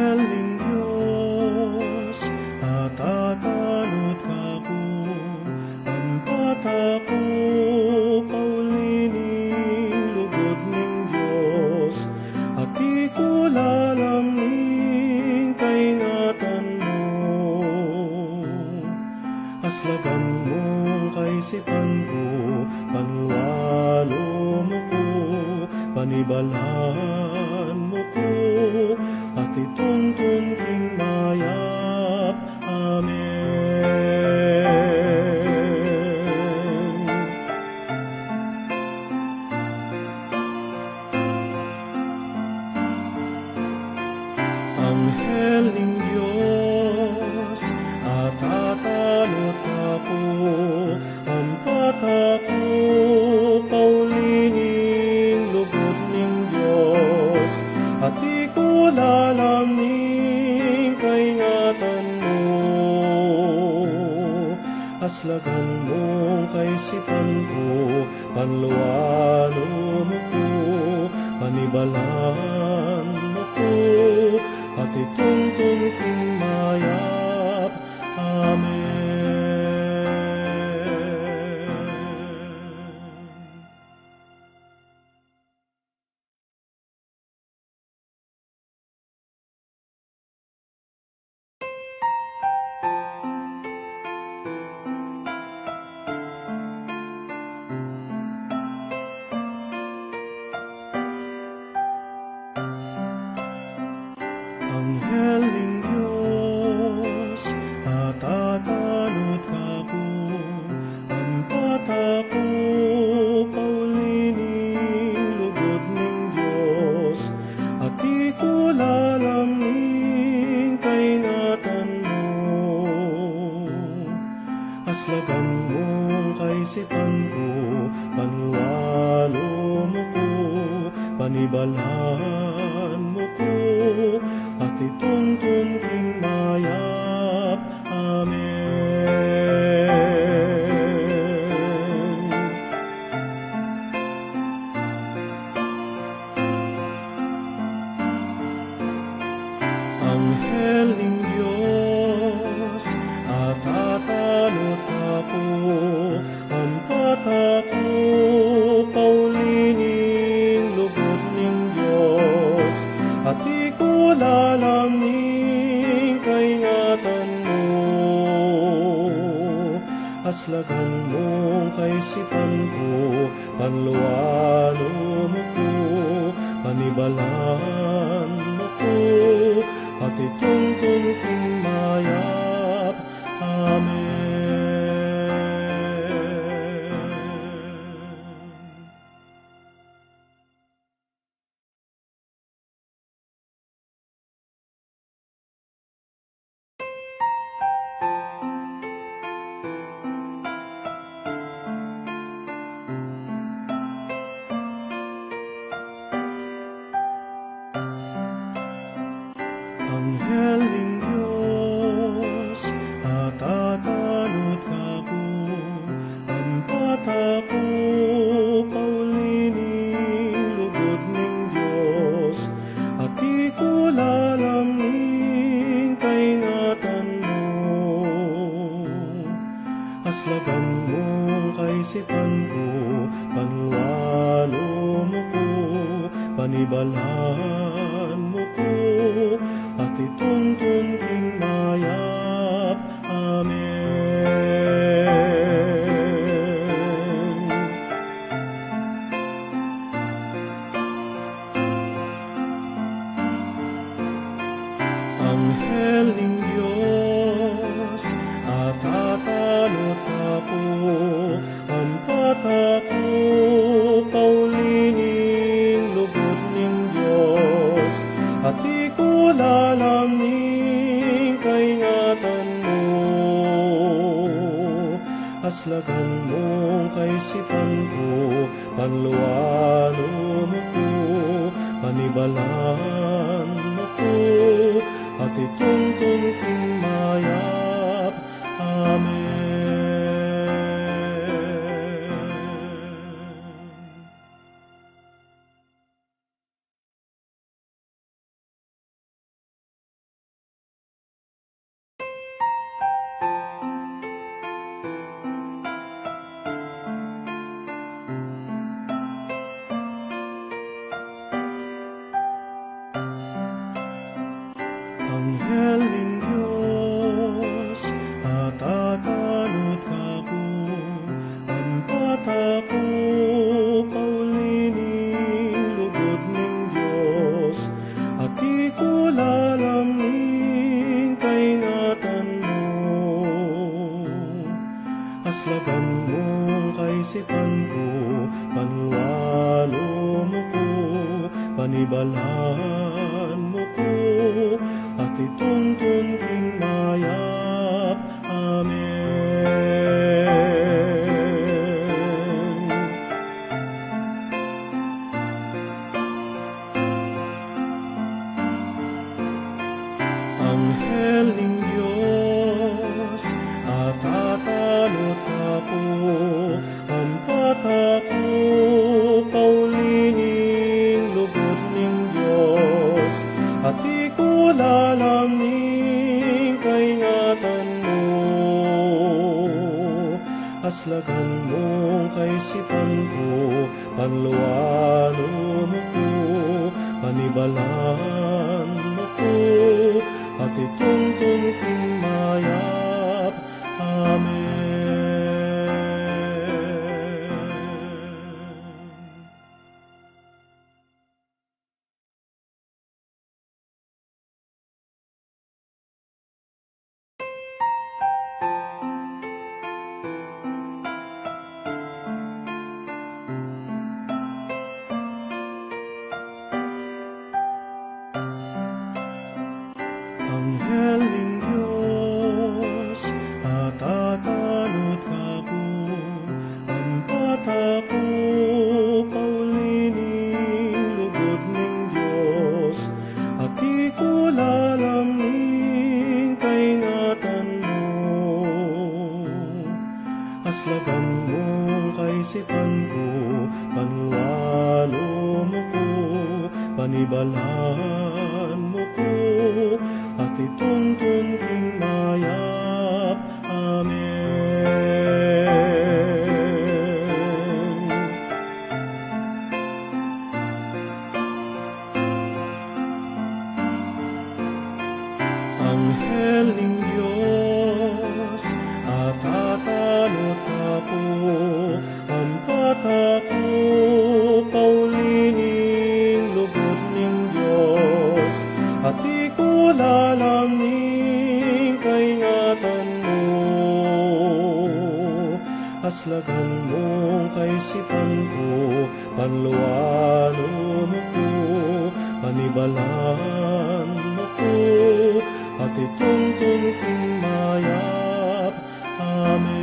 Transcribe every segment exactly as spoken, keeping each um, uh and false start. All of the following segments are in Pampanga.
Anghel ning Dios, a tatanud kaku, ampat aku pauli ning lugud ning Dios, at di ku lalam ning kaingatan mu. Aslagan mung kaisipan ku, panlualu mu ku, panibalan mu ku, at ituntun king mayap. Amen. Anghel ning Dios, a tatanud aku, ampat aku pauli ning lugud ning Dios, at di ku lalam ning kaingatan mu. Aslagan mung kaisipan ku, panlualu mu ku, panibalan mu ku, at ituntun king mayap. Amen. Anghel ning Dios, a tatanud kaku, ampat aku pauli ning lugud ning Dios, at di ku lalam ning kaingatan mu. Aslagan mung kaisipan ku, panlualu mu ku, panibalan mu ku, at ituntun king mayap. Amen. Anghel ning Dios, a tatanud aku, ampat aku pauli ning lugud ning Dios, at di ku lalam ning kaingatan mu. Aslagan mung kaisipan ku, panlualu mu ku, panibalan mu ku, at ituntun king mayap. Amen. Anghel ning Dios, a tatanud kaku, ampat aku pauli ning lugud ning Dios, at di ku lalam ning kaingatan mu. Aslagan mung kaisipan ku, panlualu mu ku, panibalan mu ku, at ituntun king mayap. Amen. Anghel ning Dios, a tatanud kaku, ampat aku pauli ning lugud ning Dios, at di ku lalam ning kaingatan mu. Aslagan mung kaisipan ku, panlualu mu ku, panibalan mu ku, at ituntun king mayap. Amen. Anghel ning Dios, atatanud kaku, ampat aku pauli ning lugud ning Dios, at di ku lalam ning kaingatan mu. Aslagan mung kaisipan ku, panlualu mu ku, panibalan mu ku, at ituntun king mayap. Amen. Anghel ning Dios, atatanud kaku, ampat aku pauli ning lugud ning Dios, at di ku lalam ning kaingatan mu. Aslagan mung kaisipan ku, panlualu mu ku, panibalan mu ku, at ituntun king mayap. Amen. Anghel ning Dios, atatanud kaku, ampat aku pauli ning lugud ning Dios, at di ku lalam ning kaingatan mu. Aslagan mung kaisipan ku, panlualu mu ku, panibalan mu ku, at ituntun king mayap. Amen. Anghel ning Dios, atatanud kaku, ampat aku pauli ning lugud ning Dios, at di ku lalam ning kaingatan mu. Aslagan mung kaisipan ku, panlualu mu ku, panibalan mu ku, at ituntun king mayap. Amen.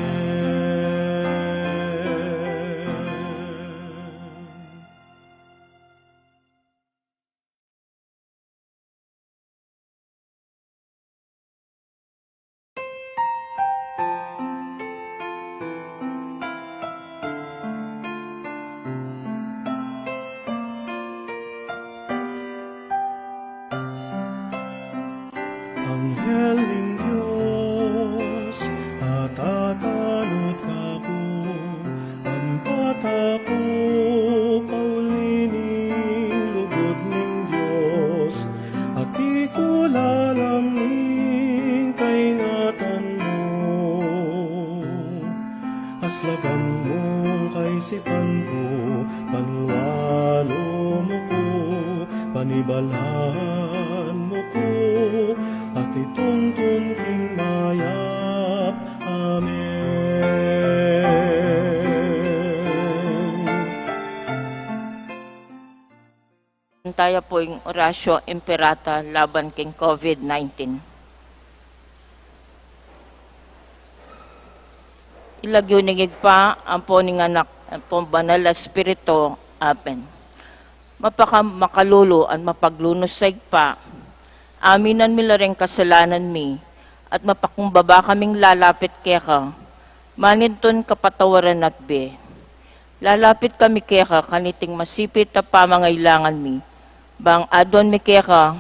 Anghel ning Dios, atatanud kaku, ampat aku pauli ning lugud ning Dios, at di ku lalam ning kaingatan mu. Aslagan mung kaisipan ku, panlualu mu ku, panibalan mu ku, at ituntun king mayap. Amen. Taya pu ing Oratio Imperata laban king COVID nineteen. Ilagyu ning Ibpa, ampo ning Anak, ampo ning Banal a Espiritu. Amen. Mapakamakalulu at mapaglunus a Ibpa, aminan mi la ring kasalanan mi, at mapakumbaba kaming lalapit keka, manintun kapatawaran at bie. Lalapit kami keka kaniting masipit a pamangailangan mi, bang aduan mi keka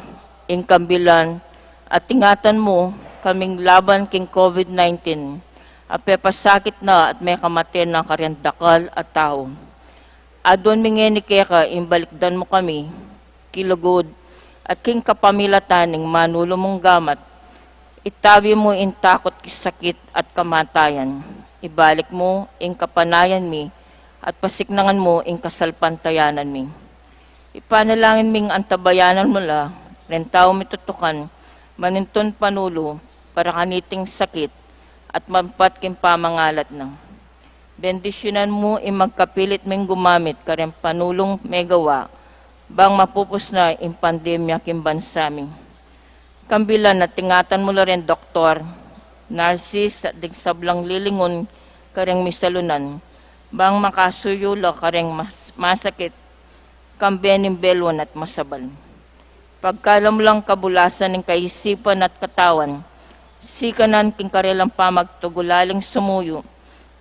ing kambilan at ingatan mu kaming laban king COVID nineteen, a pepasakit na at mekamate na karing dakal a tau. Aduan mi ngeni keka ing balikdan mu kami king lugud, At king kapamilatan ning manulu mung gamat, itabi mu ing takut, sakit at kamatayan. Ibalik mu ing kapanayan mi at pasiknangan mu ing kasalpantayanan mi. Ipanalangin ming antabayanan mu la reng taung mitutukan manintun panulu para kaniting sakit at mampat king pamangalat na. Bendisyunan mu ing magkapilit ming gumamit kareng panulung megawa bang mapupus na ing pandemya king bansa mi. Kambilan at ingatan mu la reng doktor, narsis at ding sablang lilingun kareng misalunan bang makasuyu la kareng mas-, masakit kambe ning belwan at masabal. Pagkalam lang kabulasan ning kaisipan at katawan, sikanan king karelang pamagtugulaling sumuyu,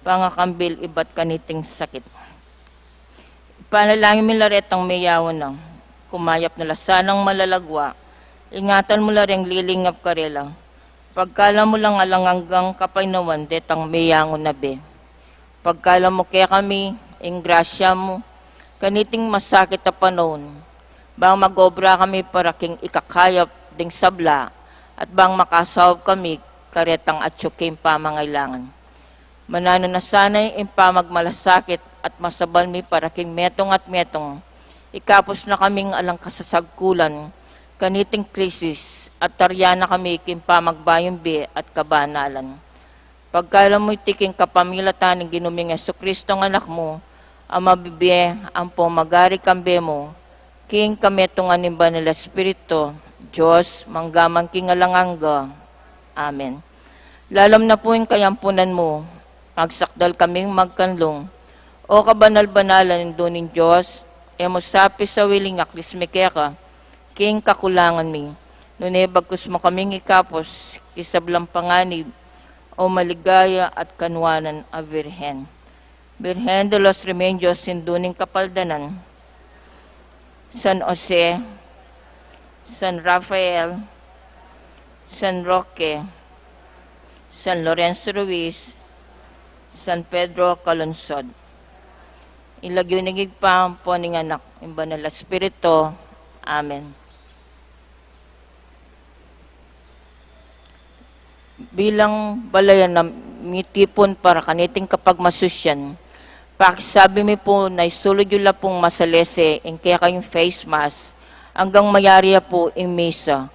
pangakambil ibat kaniting sakit. Ipanalangin mi la retang meyawan na, kumayap na la sanang malalagwa, ingatan mu la reng lilingap karela, pagkalam mu lang alang anggang kapaynawan detang meyangu na be. Pagkalam mu kekami ing grasya mu kaniting masakit a panaun, bang mag-obra kami para king ikakayap ding sabla, at bang makasaup kami karetang atyu king pamangailangan. Mananu na sana ing pamagmalasakit at masabal mi para king metung at metung, ikapus na kaming alang kasasagkulan kaniting krisis, at taryan na kami king pamagbayung bie at kabanalan. Pagkalam mu iti king kapamilatan ning Ginu ming Jesucristo a Anak mu, a mabibie ampong magari kambe mu, king kametungan ning Banal a Espiritu, Dios, mangga man king alang angga. Amen. Lalam na pu ing kayampunan mu, magsakdal kaming magkanlung. O kabanal-banalan Indu ning Dios, e mu sa pisawiling aklis mi keka king kakulangan mi, nune bagkus mu kaming ikapus king sablang panganib, O maligaya at kanuanan a Birhen. Birhen de los Remedios, Indu ning Kapaldanan, San Jose, San Rafael, San Roque, San Lorenzo Ruiz, San Pedro Calungsod. Ing lagyu ning Ibpa, ampo ning Anak, ing Banal a Espiritu. Amen. Bilang balayan a mitipun para kaniting kapagmasusyan, pakisabi mi pu na isulud yu la pung masalese ing kekayung face mask anggang mayari ya pu ing misa.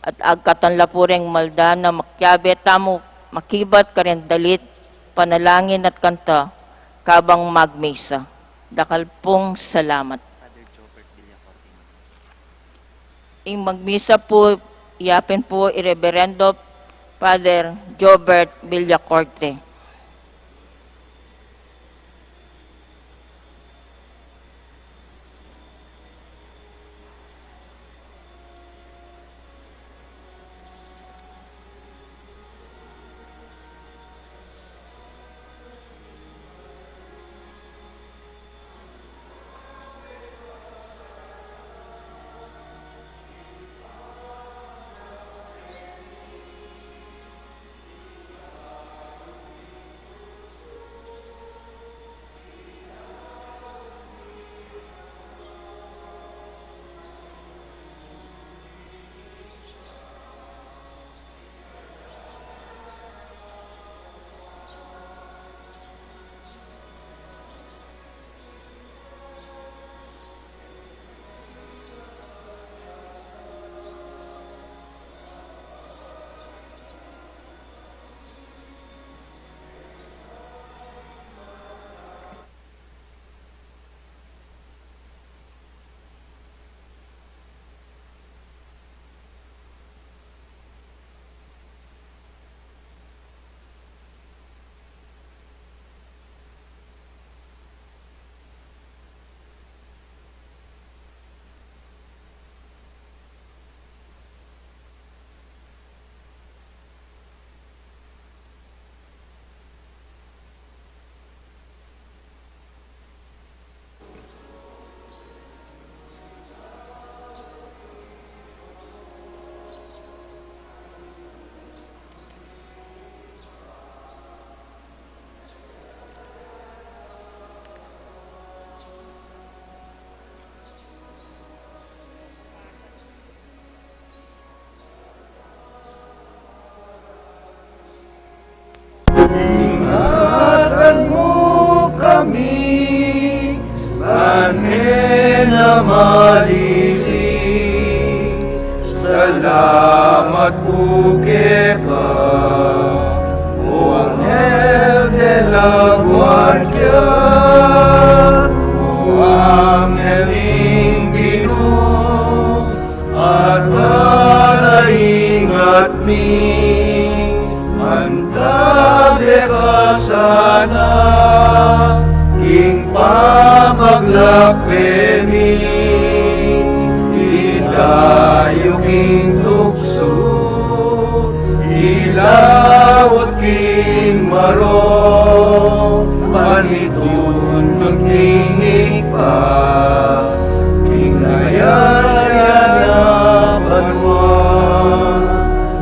At agkatan la pu reng malda na makiabe tamu makibat kareng dalit, panalangin at kanta kabang magmisa. Dakal pung salamat. Ing magmisa pu, yapin pu i Reverendo Father Jobert Villacorte. na maliling. Salamat pu keka, o anghel de la guardia, o anghel ning Ginu, at ala ingat mi, mantabe ka sana king pamaglakbe mi, idayu king tuksu, ilaut king marok, manitun king Ibpa, king kayarian ning banua.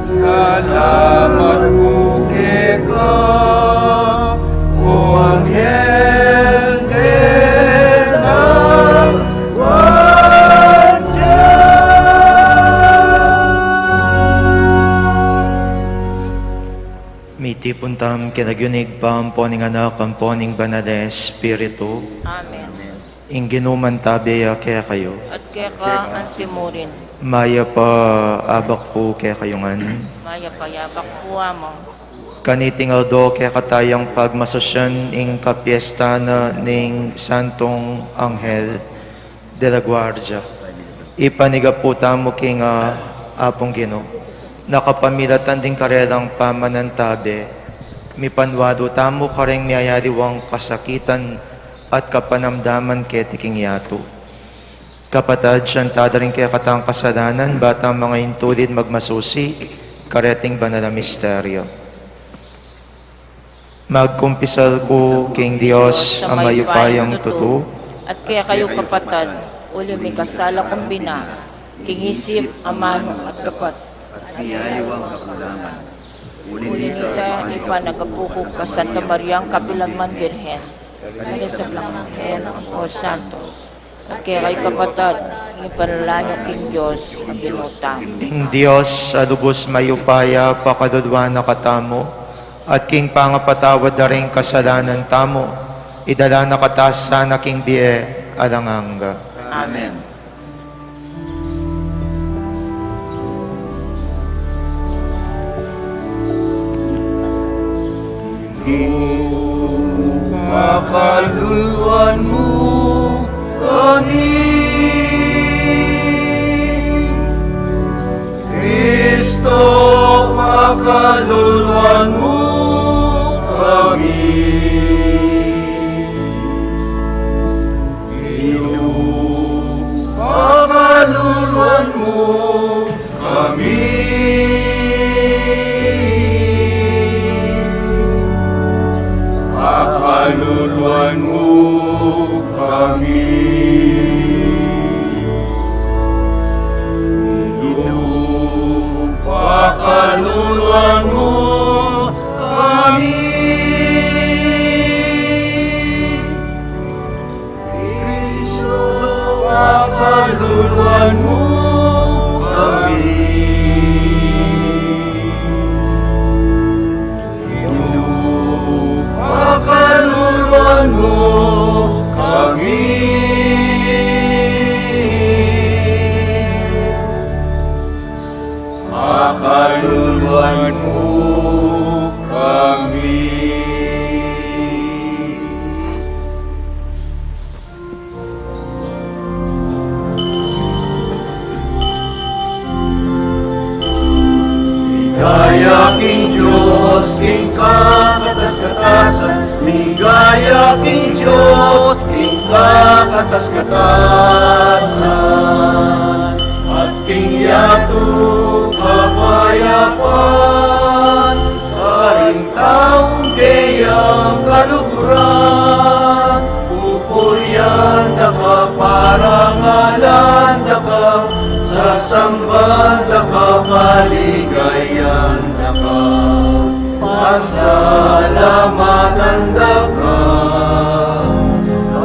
Salamat pu keka, o anghel de la guardia. Mitipun tamu king lagyu ning Ibpa, ampo ning Anak, ampo ning Banal a Espiritu. Amen. Ing Ginu mantabe ya kekayu. At keka antimurin. Mayap a abak pu kekayu ngan. Mayap a abak pu, Among. Kaniting aldo kekatayang pagmasusyan ing kapiestan na ning Santong Anghel de la Guardia. Ipanyawad tamu king, ah, Apung Ginu, na kapamilatan ding karelang pamanantabe, mipanwalu tamu kareng miyayaliwang kasakitan at kapanamdaman keti king yatu. Kapatad, sisian tala ring kekatang kasalanan, ba tang manga intulid magmasusi kareting banal a misteryo. Magkumpisal ku king Dios a mayupayang tutu, at kekayu kapatad, uli mikasala kung bina, king isip, amanu, at dapat. At miyaliwang kakulangan. Uli nita, ipanagapu ku kang Santa Mariang kapilanman Birhen, at king sablang anghel ampong santos, at kekayu kapatad, ing ipanalangin yu king Dios a Ginu tamu. Ing Dios a lubus mayupaya pakaluluan na katamu, at king pangapatawad da ring kasalanan tamu, idala na katamu sana king bie alang angga. Amen. Pakaluluan mu kami. Kristo, pakaluluan mu kami. Ginu, pakaluluan mu kami. Pakaluluan mu kami. Ginu, pakaluluan mu kami. Kristo, pakaluluan mu kami. Ginu, pakaluluan mu kami. Pakaluluan mu kami. Ligaya king Dios king kakatas-katasan, ligaya king Dios king kakatas-katasan, at king yatu kapayapan. Karing taung keyang kaluguran, pupurian da ka, parangalan da ka, sasamban da ka, paligayan da ka, pasalamatan da ka.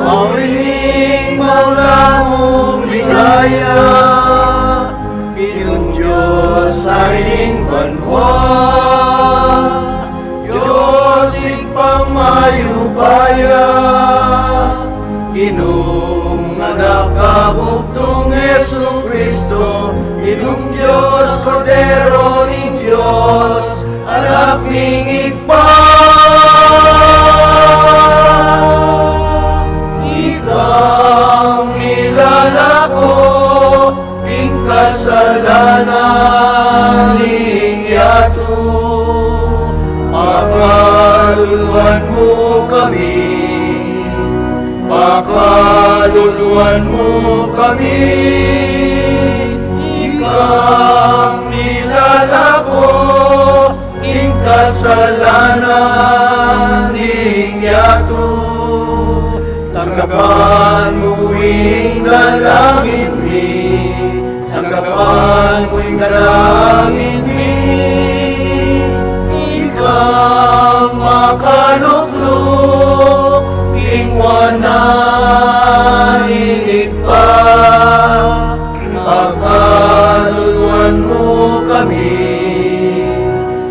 Awining maula mung ligaya, Ginung Dios, Ari ning banua, Dios Ibpang mayupaya, Ginung Anak Kabugtung Jesucristo, Ginung Dios, Kordero ning Dios, Anak ning Ibpa. Ikang milalako king kasalanan ning yatu, pakaluluan mu kami. Pakaluluan mu kami, ikang milalako king kasalanan ning yatu. Tanggapan mu ing dalangin mi, tanggapan mu ing dalangin mi, ikang makalukluk king wanan ning Ibpa. Pakaluluan mu kami,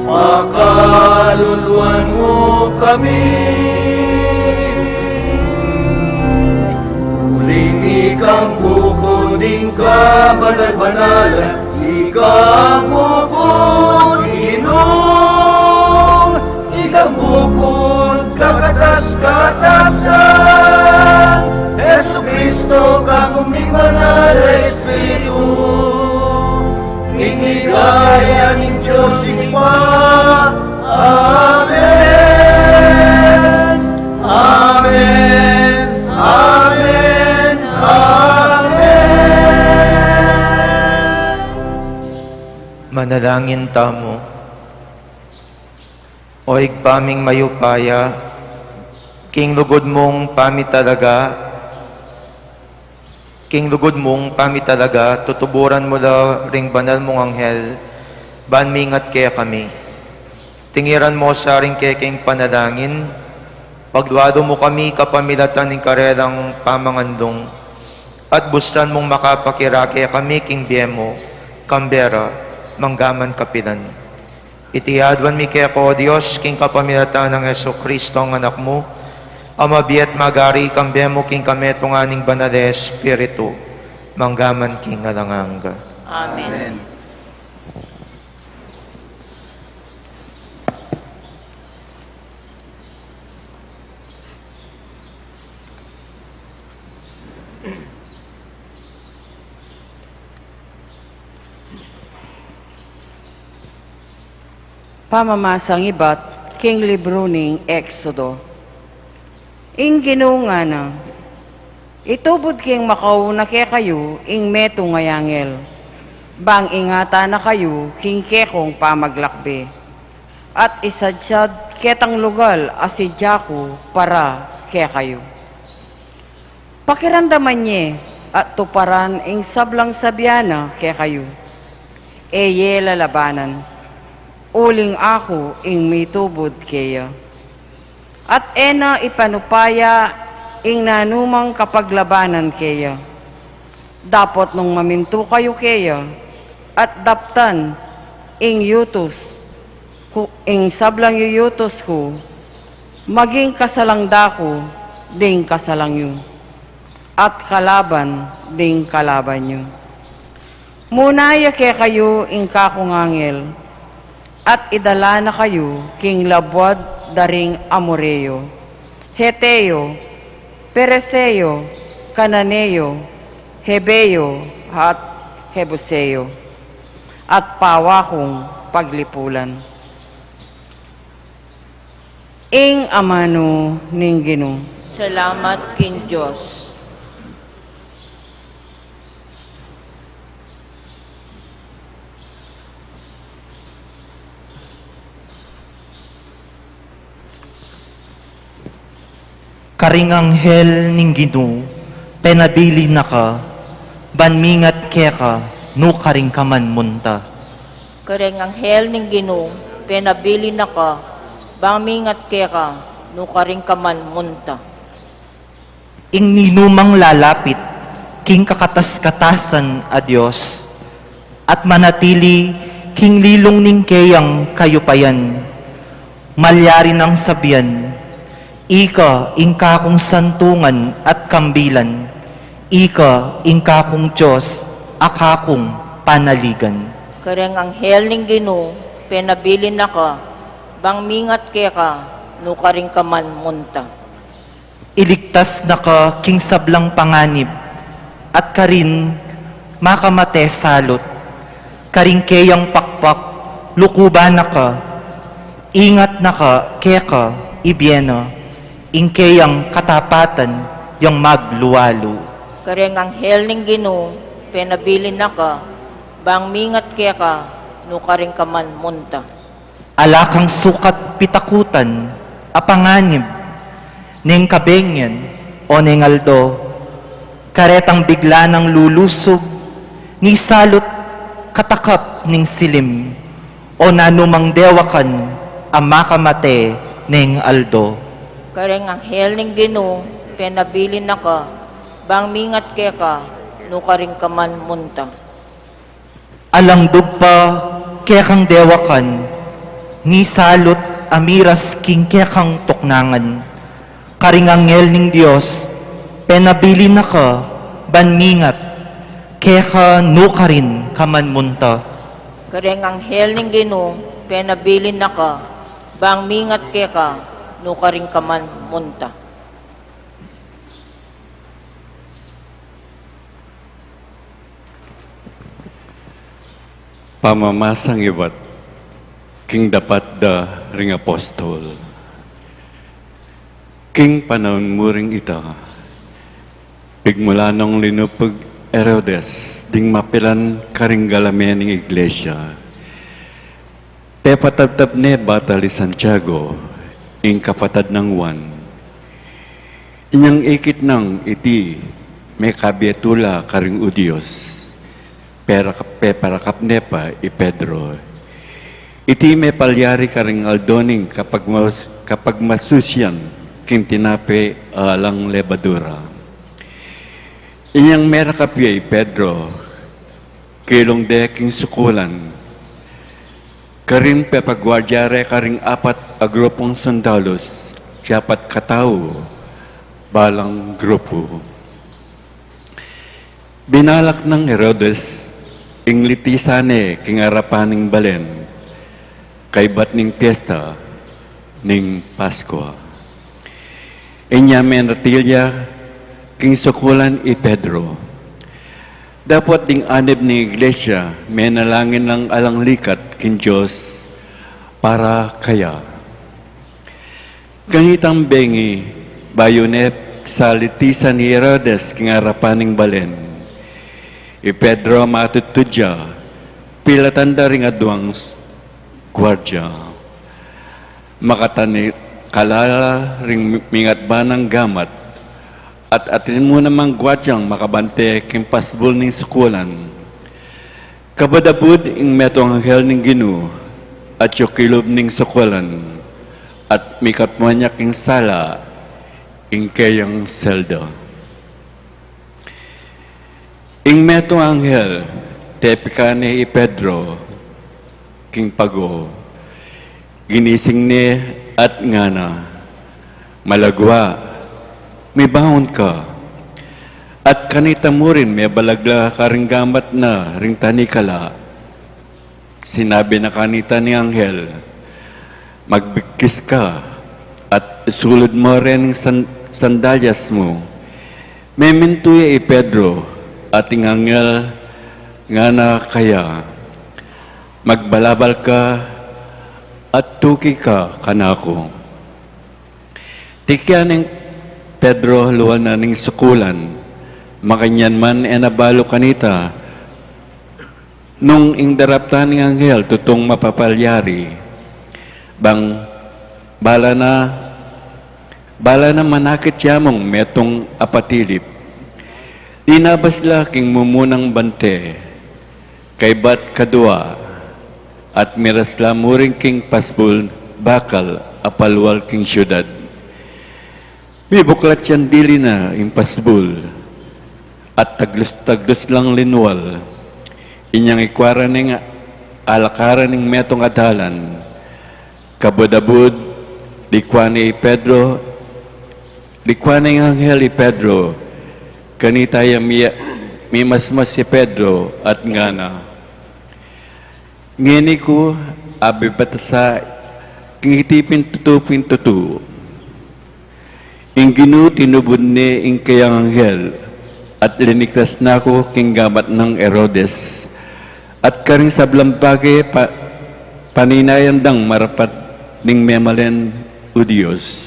pakaluluan mu kami. Uling ikang bukud ing kabanal-banalan, ikang bukud Ginu, ikang bukud kakatas-katasan, Jesucristo, kagum ning Banal a Espiritu, ing ligaya ning Dios Ibpa. Amen. Amen. Amen. Amen. Manalangin tamu. O Ibpa ming mayupaya, king lugud mung pamitalaga, king lugud mung pamitalaga, tutuburan mu la ring banal mung anghel, ban mingat kekami. Tingiran mu sa ring kekeng panalangin, paglualu mu kami kapamilatan ning karelang pamangandung, at bustan mung makapakirake kami king bie mu, kambe ra, manggaman kapilan. Iti aduan mi keka, O Dios, king kapamilatan nang Jesucristo a Anak mu, a mabie at magari kambe mu king kametungan ning Banal a Espiritu, manggaman king alang angga. Amen. Amen. Pamamasang ibat king libru ning Exodo. Ing Ginu ngana, itubud king makauna kekayu ing metung a angel, bang ingatan na kayu king kekong pamaglakbe, at isadsad ketang lugal a sidya ku para kekayu. Pakiramdaman ye at tuparan ing sablang sabian na kekayu. E ye lalabanan, uling aku ing mitubud keya. At e na ipanupaya ing nanumang kapaglabanan keya. Dapot nung mamintu kayu keya, at daptan ing yutus ku, ing sablang yuyutus ku, maging kasalang da ku ding kasalang yu, at kalaban ding kalaban yu. Muna ya kekayu ing kakung angel, at idala na kayu king labuad da ring Amoreo, Heteo, Pereseo, Cananeo, Hebeo, at Jebuseo, at pawa kung paglipulan. Ing amanu ning Ginu. Salamat king Dios. Karing anghel ning Ginu, penabilin na ka, ban mingat keka, nu karin ka man munta. Karing anghel ning Ginu, penabilin na ka, ban mingat keka, nu karin ka man munta. Ing ninumang lalapit king kakatas-katasan a Dios, at manatili king lilung ning keyang kayupayan, malyari nang sabian, ika ing kakung santungan at kambilan, Ika ing kakung Dios, a kakung panaligan. Kareng anghel ning Ginu, penabilin na ka, bang mingat keka, nukarin ka man munta. Iligtas na ka king sablang panganib, at karin makamate salut. Karing keyang pakpak, lukuban na ka, ingat na ka keka, ibie na, ing keyang katapatan yang maglualu. Kareng anghel ning Ginu, penabilin na ka, bang mingat keka, nukarin ka man munta. Ala kang sukat pitakutan, a panganib, neng kabengen, o neng aldo, karetang bigla nang lulusug, ni salut katakap ning silim, o nanumang dewakan, a makamate neng aldo. Kareng anghel ning Ginu, penabilin na ka, bang mingat keka, nukarin ka man munta. Alang dugpa kekang dewakan, ni salut a miras king kekang tuknangan. Karing anghel ning Dios, penabilin na ka, ban mingat keka, nukarin ka man munta. Kareng anghel ning Ginu, penabilin na ka, bang mingat keka, nukarin ka man munta. Pamamasang ibat king dapat da ring apostol. King panaun mu ring ita, pigmula nong linupug Herodes ding mapilan karing galame ning iglesia, pepatabtab ne batal i Santiago, ing kapatad nang Juan. Inyang ikit nang iti mekabie tula karing Judios, pera-, peparakap ne pa i Pedro. Iti mepalyari karing aldo ning kapagmas-, kapagmasusian king tinape a alang lebadura. Inyang merakap ya i Pedro, kilung de king sukulan. Karin pepagwardia re karing apat a grupung sundalus, apat katau balang grupu. Binalak nang Herodes ing litisan ne king arapan ning balen, kaybat ning piesta ning Paskua. Inya menatil ya king sukulan i Pedro. Dapot ding anib ning iglesia, menalangin lang alang likat king Dios para kaya. Kanitang bengi, bayu ne salitisan i Herodes king arapan ning balen, i Pedro matudtud ya, pilatan da ring aduang s-, guardia. Makatani kalala ring mi-, mingatba nang gamat, at atin mu namang guardiang makabante king pasbul ning sukulan. Kabud-abud ing metung anghel ning Ginu, atyu kilub ning sukulan, at mikatmuan ya king sala ing keyang selda. Ing metung anghel, tepikan ne i Pedro king pago, ginising ne at ngana, "Malagwa, mibangun ka." At kanita mu rin mebalag la karing gamat na ring tanikala. Sinabi na kanita ning anghel, "Magbigkis ka, at isulud mu ring san-, sandalyas mu." Memintu ya i Pedro, at ing anghel ngana kaya, "Magbalabal ka, at tuki ka kanaku." Tikyan neng Pedro luanan ning sukulan, makanyan man e na balu kanita, nung ing daraptan ning anghel tutung mapapalyari. Bang bala na, bala na manakit ya mung metung apatilip. Linabas la king mumunang bante, kaybat kadua, at miras la murin king pasbul bakal a palual king siudad. Mibuklat yang dili na ing pasbul, at tagdus-tagdus lang linual. Inyang ikwa ra neng alakaran ning metung a dalan. Kabud-abud, likwan ne i Pedro, likwan ne ning anghel i Pedro, Kanita ya mi-, mimasmas i Pedro at ngana, "Ngeni ku abibatasan king iti pintutu-pintutu." Ing Ginu tinubud ne ing kayang anghel, at linigtas na ku king gamat nang Herodes, at karing sablang bage pa-, paninayan dang marapat ning memalen Hudios.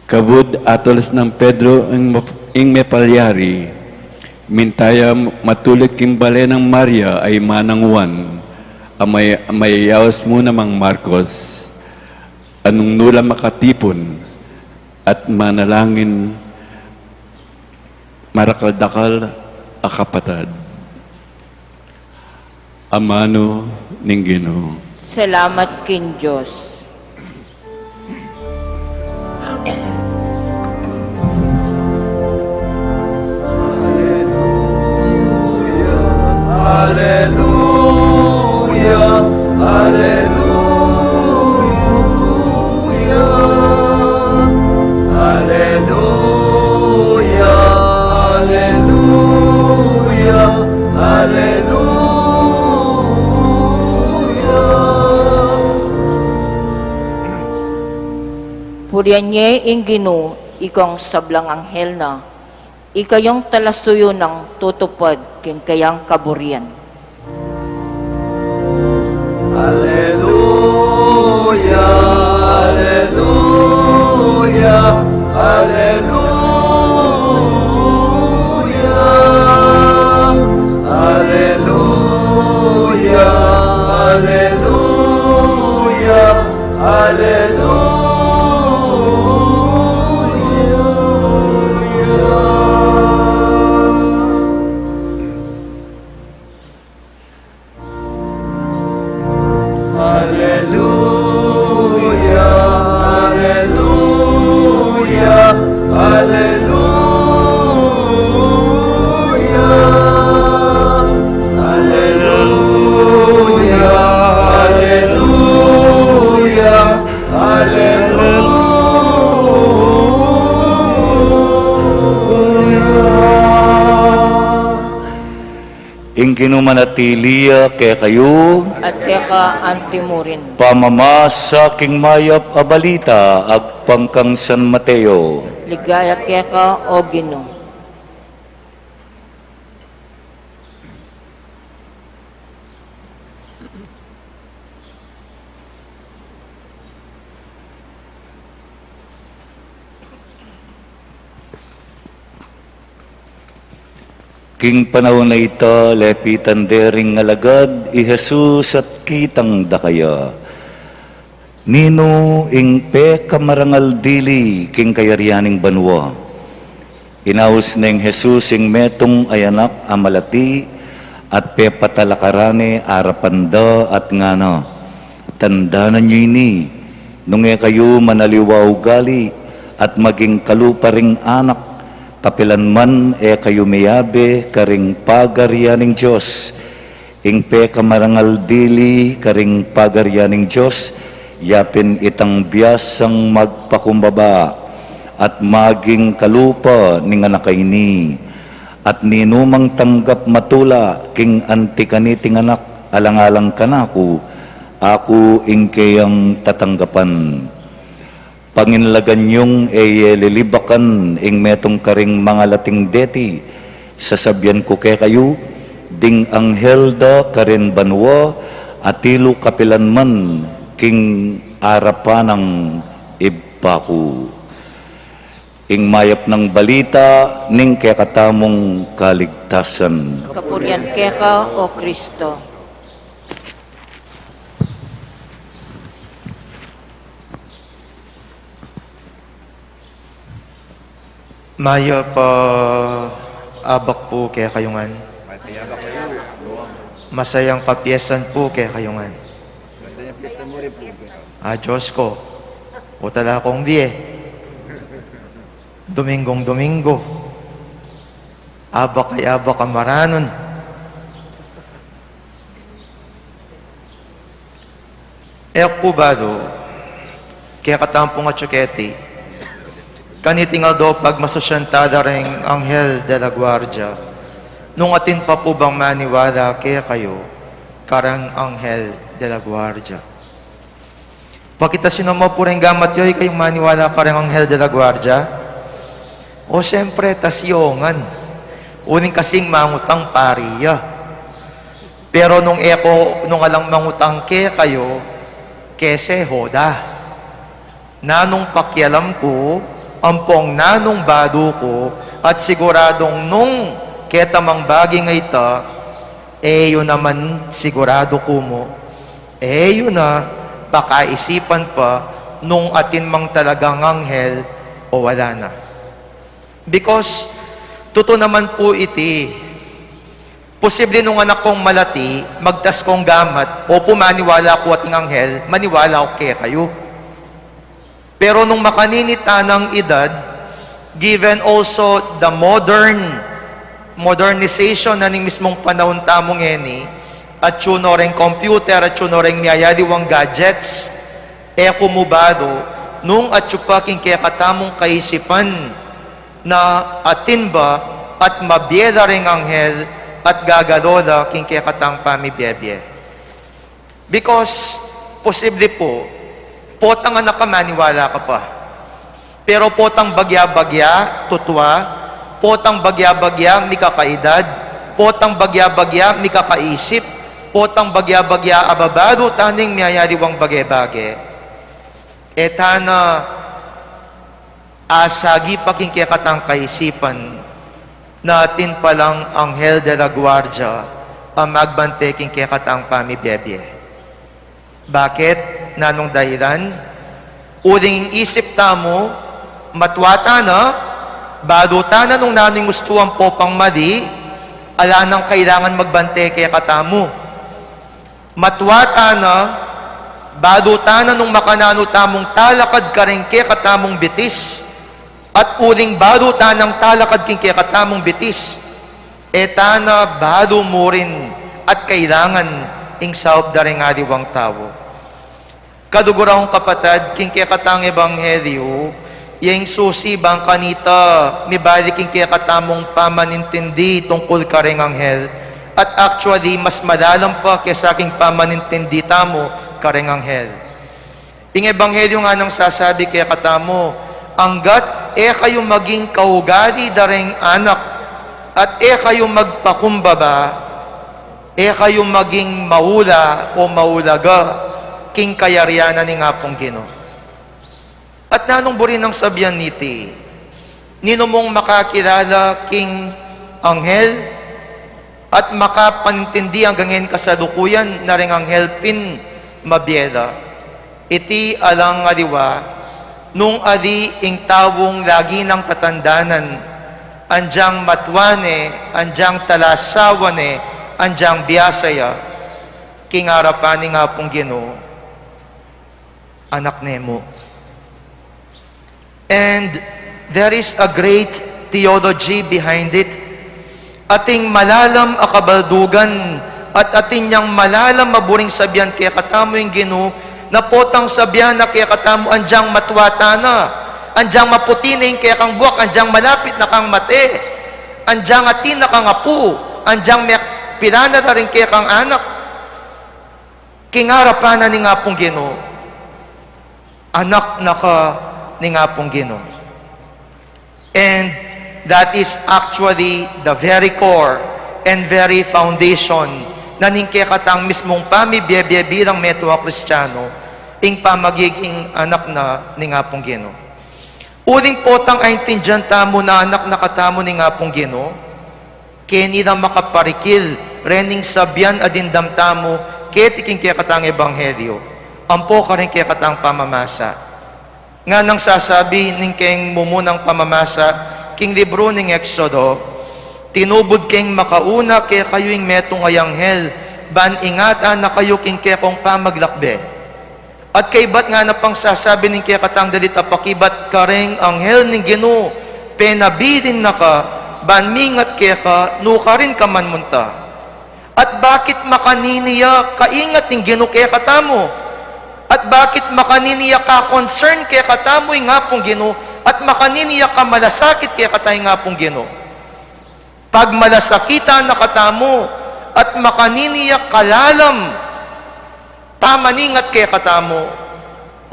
Kabud atulas nang Pedro ing map-, ing mepalyari, minta ya matulid king bale nang Maria a ima nang Juan, a may-, mayayaus mu namang Marcos, a nung nu la makatipun at manalangin, marakal-dakal a kapatad. Amanu ning Ginu. Salamat king Dios. Aleluya, aleluya, aleluya, aleluya, aleluya. Purian ye ing Ginu, ikong sablang anghel na, ikayong talasuyu nang tutupad king kayang kaburian. Aleluya, aleluya, aleluya, aleluya, aleluya, aleluya. Aleluya, aleluya, aleluya, aleluya, aleluya, aleluya. Ing Ginu manatili ya kekayu. At keka antimurin. Pamamasa king mayap a balita agpang kang San Mateo. Ligaya keka, O Ginu. King panaun a ita, lepitan de ring alagad i Jesus at kitang dakaya, "Ninu ing pekamarangal dili king kayarian ning banua?" Inaus neng Jesus ing metung a anak a malati at pepatalakaran ne arapan da at ngana, "Tandanan yu ini, nung e kayu manaliwa ugali at maging kalupa ring anak, kapilan man e kayu miyabe karing pagarian ning Dios. Ing pekamarangal dili karing pagarian ning Dios, yapin itang biasang magpakumbaba at maging kalupa ning anak a ini. At ninumang tanggap matula king anti kaniting anak, alang-alang kanaku, aku ing keyang tatanggapan." Panginlagan yung e ye lilibakan ing metung karing mangalating deti, sasabian ku kekayu, ding anghel da karin banua atilu kapilan man king arapan nang Ibpa ku. Ing mayap nang balita ning kekatamung kaligtasan. Kapurian keka, O Kristo. Mayap a abak pu kekayu ngan. Masayang kapiesan pu kekayu ngan. A, Dios ku, uta la kung bie. Dominggung Domingo. Abak ay abak a maranun. E ku balu, kekatamu pung atsu keti, Kaniting aldo pagmasusyan tala reng Angel de la Guardia, nung atin pa pu bang maniwala kekayu kareng Angel de la Guardia. Pakita sino mo pu reng gamat yu, ikayung maniwala kareng Angel de la Guardia? O, siyempre, tasyongan. Uling kasing mangutang pari ya. Pero nung e ku, nung alang mangutang kekayu, kese hoda. Nanung pakialam ku, ampong nanung balu ku, at siguradung nung ketamang bage a ita, e yu naman siguradu ku mu, e yu na pakaisipan pa nung atin mang talagang anghel o wala na. Because, tutu naman pu iti, posible nung anak kung malati, magtas kung gamat, o pu maniwala ku ating anghel, maniwala ku kekayu. Pero nung makanini tanang edad, given also the modern, modernization na ning mismung panaun tamu ngeni, atyu no reng computer, atyu no reng miyayaliwang gadgets, e ku mu balu, nung atyu pa king kekatamung kaisipan, na atin ba at mabie la reng anghel at gagalo la king kekatang pamibie-bie. Because, posible pu, potang anak ka maniwala ka pa. Pero potang bagya-bagya, tutua, potang bagya-bagya, mikakaedad, potang bagya-bagya, mikakaisip, potang bagya-bagya, ababalu ta ning miyayaliwang bage-bage. E ta na asagi pa king kekatang kaisipan, na atin palang Angel de la Guardia a magbante king kekatang pamibie-bie. Bakit? Nanung dahilan? Uling ing isip tamu, matua ta na, balu ta na nung nanu ing ustu ampo pang mali, ala nang kailangan magbante kekatamu. Matua ta na, balu ta na nung makananu tamung talakad karing kekatamung bitis, at uling balu ta nang talakad king kekatamung bitis, e ta na balu murin at kailangan ing saup da reng aliwang tau. Kaluguran kung kapatad, king kekatang ebanghelyu, ya ing susi bang kanita mibalik king kekatamung pamanintindi tungkul kareng anghel, at actually, mas malalam pa kesa king pamanintindi tamu kareng anghel. Ing ebanghelyu ngana nang sasabi kekatamu, anggat e kayu maging kaugali da reng anak, at e kayu magpakumbaba, e kayu maging maula o maulaga king kayarian na ning Apung Ginu. At nanung buri nang sabian niti? Ninu mung makakilala king anghel at makapanintindi anggang ngeni kasalukuyan na reng anghel pin mabie la. Iti alang aliwa, nung ali ing taung lagi nang tatandanan, anjang matua ne, anjang talasawa ne, anjang biasa ya, king arapan ning Apung Ginu, anak ne mu. And there is a great theology behind it. Atin malalam a kabaldugan at atin yang malalam a buring sabian kekatamu ing Ginu, na potang sabian na kekatamu anjang matua ta na, anjang maputi ne ing kekang buak, anjang malapit na kang mate, anjang atin na kang apu, anjang mekpilan na la ring kekang anak. King arapan na ning Apung Ginu, anak na ka ning Apung Ginu. And that is actually the very core and very foundation na ning kekatang mismung pamibie-bie bilang metung a Kristiano, ing pamagiging anak na ning Apung Ginu. Uling potang aintindian tamu na anak na katamu ning Apung Ginu, keni la makaparikil rening sabian a dimdam tamu keti king kekatang ebanghelyu ampo karing kekatang pamamasa. Nganang sasabi ning keng mumunang pamamasa king libru ning Exodo, tinubud keng makauna kekayu ing metung a anghel ban ingatan na kayu king kekong pamaglakbe. At kaibat ngana pang sasabi ning kekatang dalit a pakibat kareng anghel ning Ginu, penabilin na ka ban mingat keka nukarin ka man munta. At bakit makanini ya kaingat ing Ginu kekatamu? At bakit makanini ya ka-concern kekatamu ing Apung Ginu at makanini ya kamalasakit kekatamu ing Apung Ginu. Pagmalasakitan na katamu, at makanini ya kalalam pamaningat kekatamu,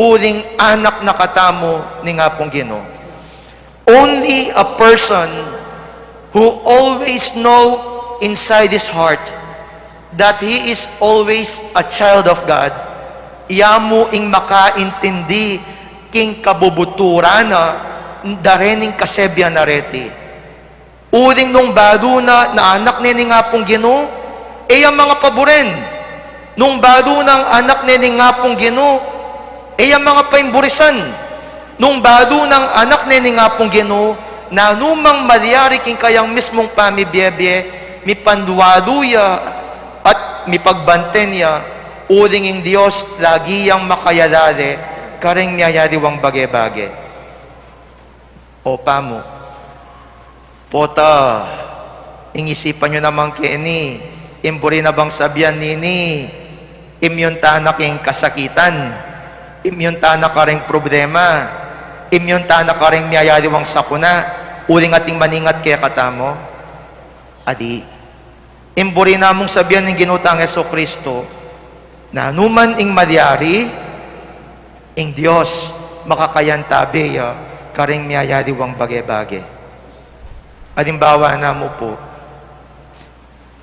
uling anak na katamu ning Apung Ginu. Only a person who always know inside his heart that he is always a child of God, iya mu ing makaintindi king kabubuturan na da rening kasebian na reti. Uling nung balu na na anak ne ning Apung Ginu, e ya mangapaburen. Nung balu nang anak ne ning Apung Ginu, e ya mangapaimburisan. Nung balu nang anak ne ning Apung Ginu, nanumang malyari king kayang mismung pamibiebie, mipanlualu ya at mipagbanten ya, uling ing Dios lagi yang makayalale kareng miyayaliwang bage-bage. O pamu, pota, ing isipan yu naman keni, ing buri na bang sabian nini, imyun tana king kasakitan, imyun tana kareng problema, imyun tana kareng miyayaliwang sakuna, uling ating maningat kekatamu? Adi. Ing buri namung sabian ning Ginu tang Jesucristo, nanuman ing malyari, ing Dios makakayantabe ya kareng miyayaliwang bage-bage. Alimbawa namu pu,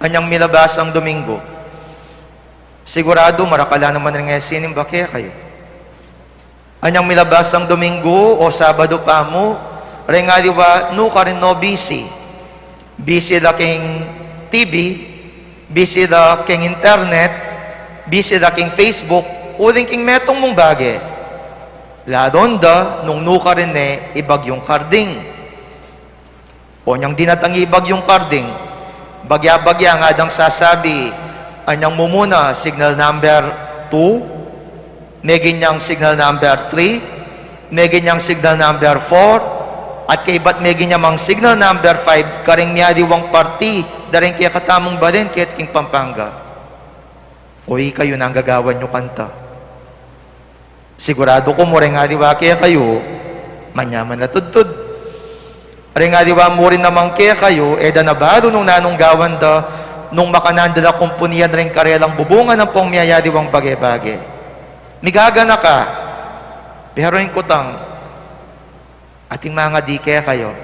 anyang milabasang Domingo, siguradu marakal la naman ring e sinimba kekayu. Anyang milabasang Domingo o Sabado pamu, reng aliwa nukarin no busy. Busy la king T V, busy la king internet, busy la king Facebook, uling king metung mung bage. Lalung da nung nukarin ne i Bagyung Karding. O nyang dinatang i Bagyung Karding, bagya-bagya nga dang sasabi, anyang mumuna, signal number two, meging nyang signal number three, meging nyang signal number four, at kaybat meging nyang signal number five, kareng miyaliwang parti da ring kekatamung balen keti king Pampanga. O ikayu, nanu gagawan yu kanta? Siguradu ku mu reng aliwa kekayu, manyaman la tudtud. Reng aliwa mu rin naman kekayu, e da na balu nung nanung gawan da, nung makananu da la kumpunian reng karelang bubungan ampong miyayaliwang bage-bage. Migaganaka, pero ing kutang, ating mangadi kekayu.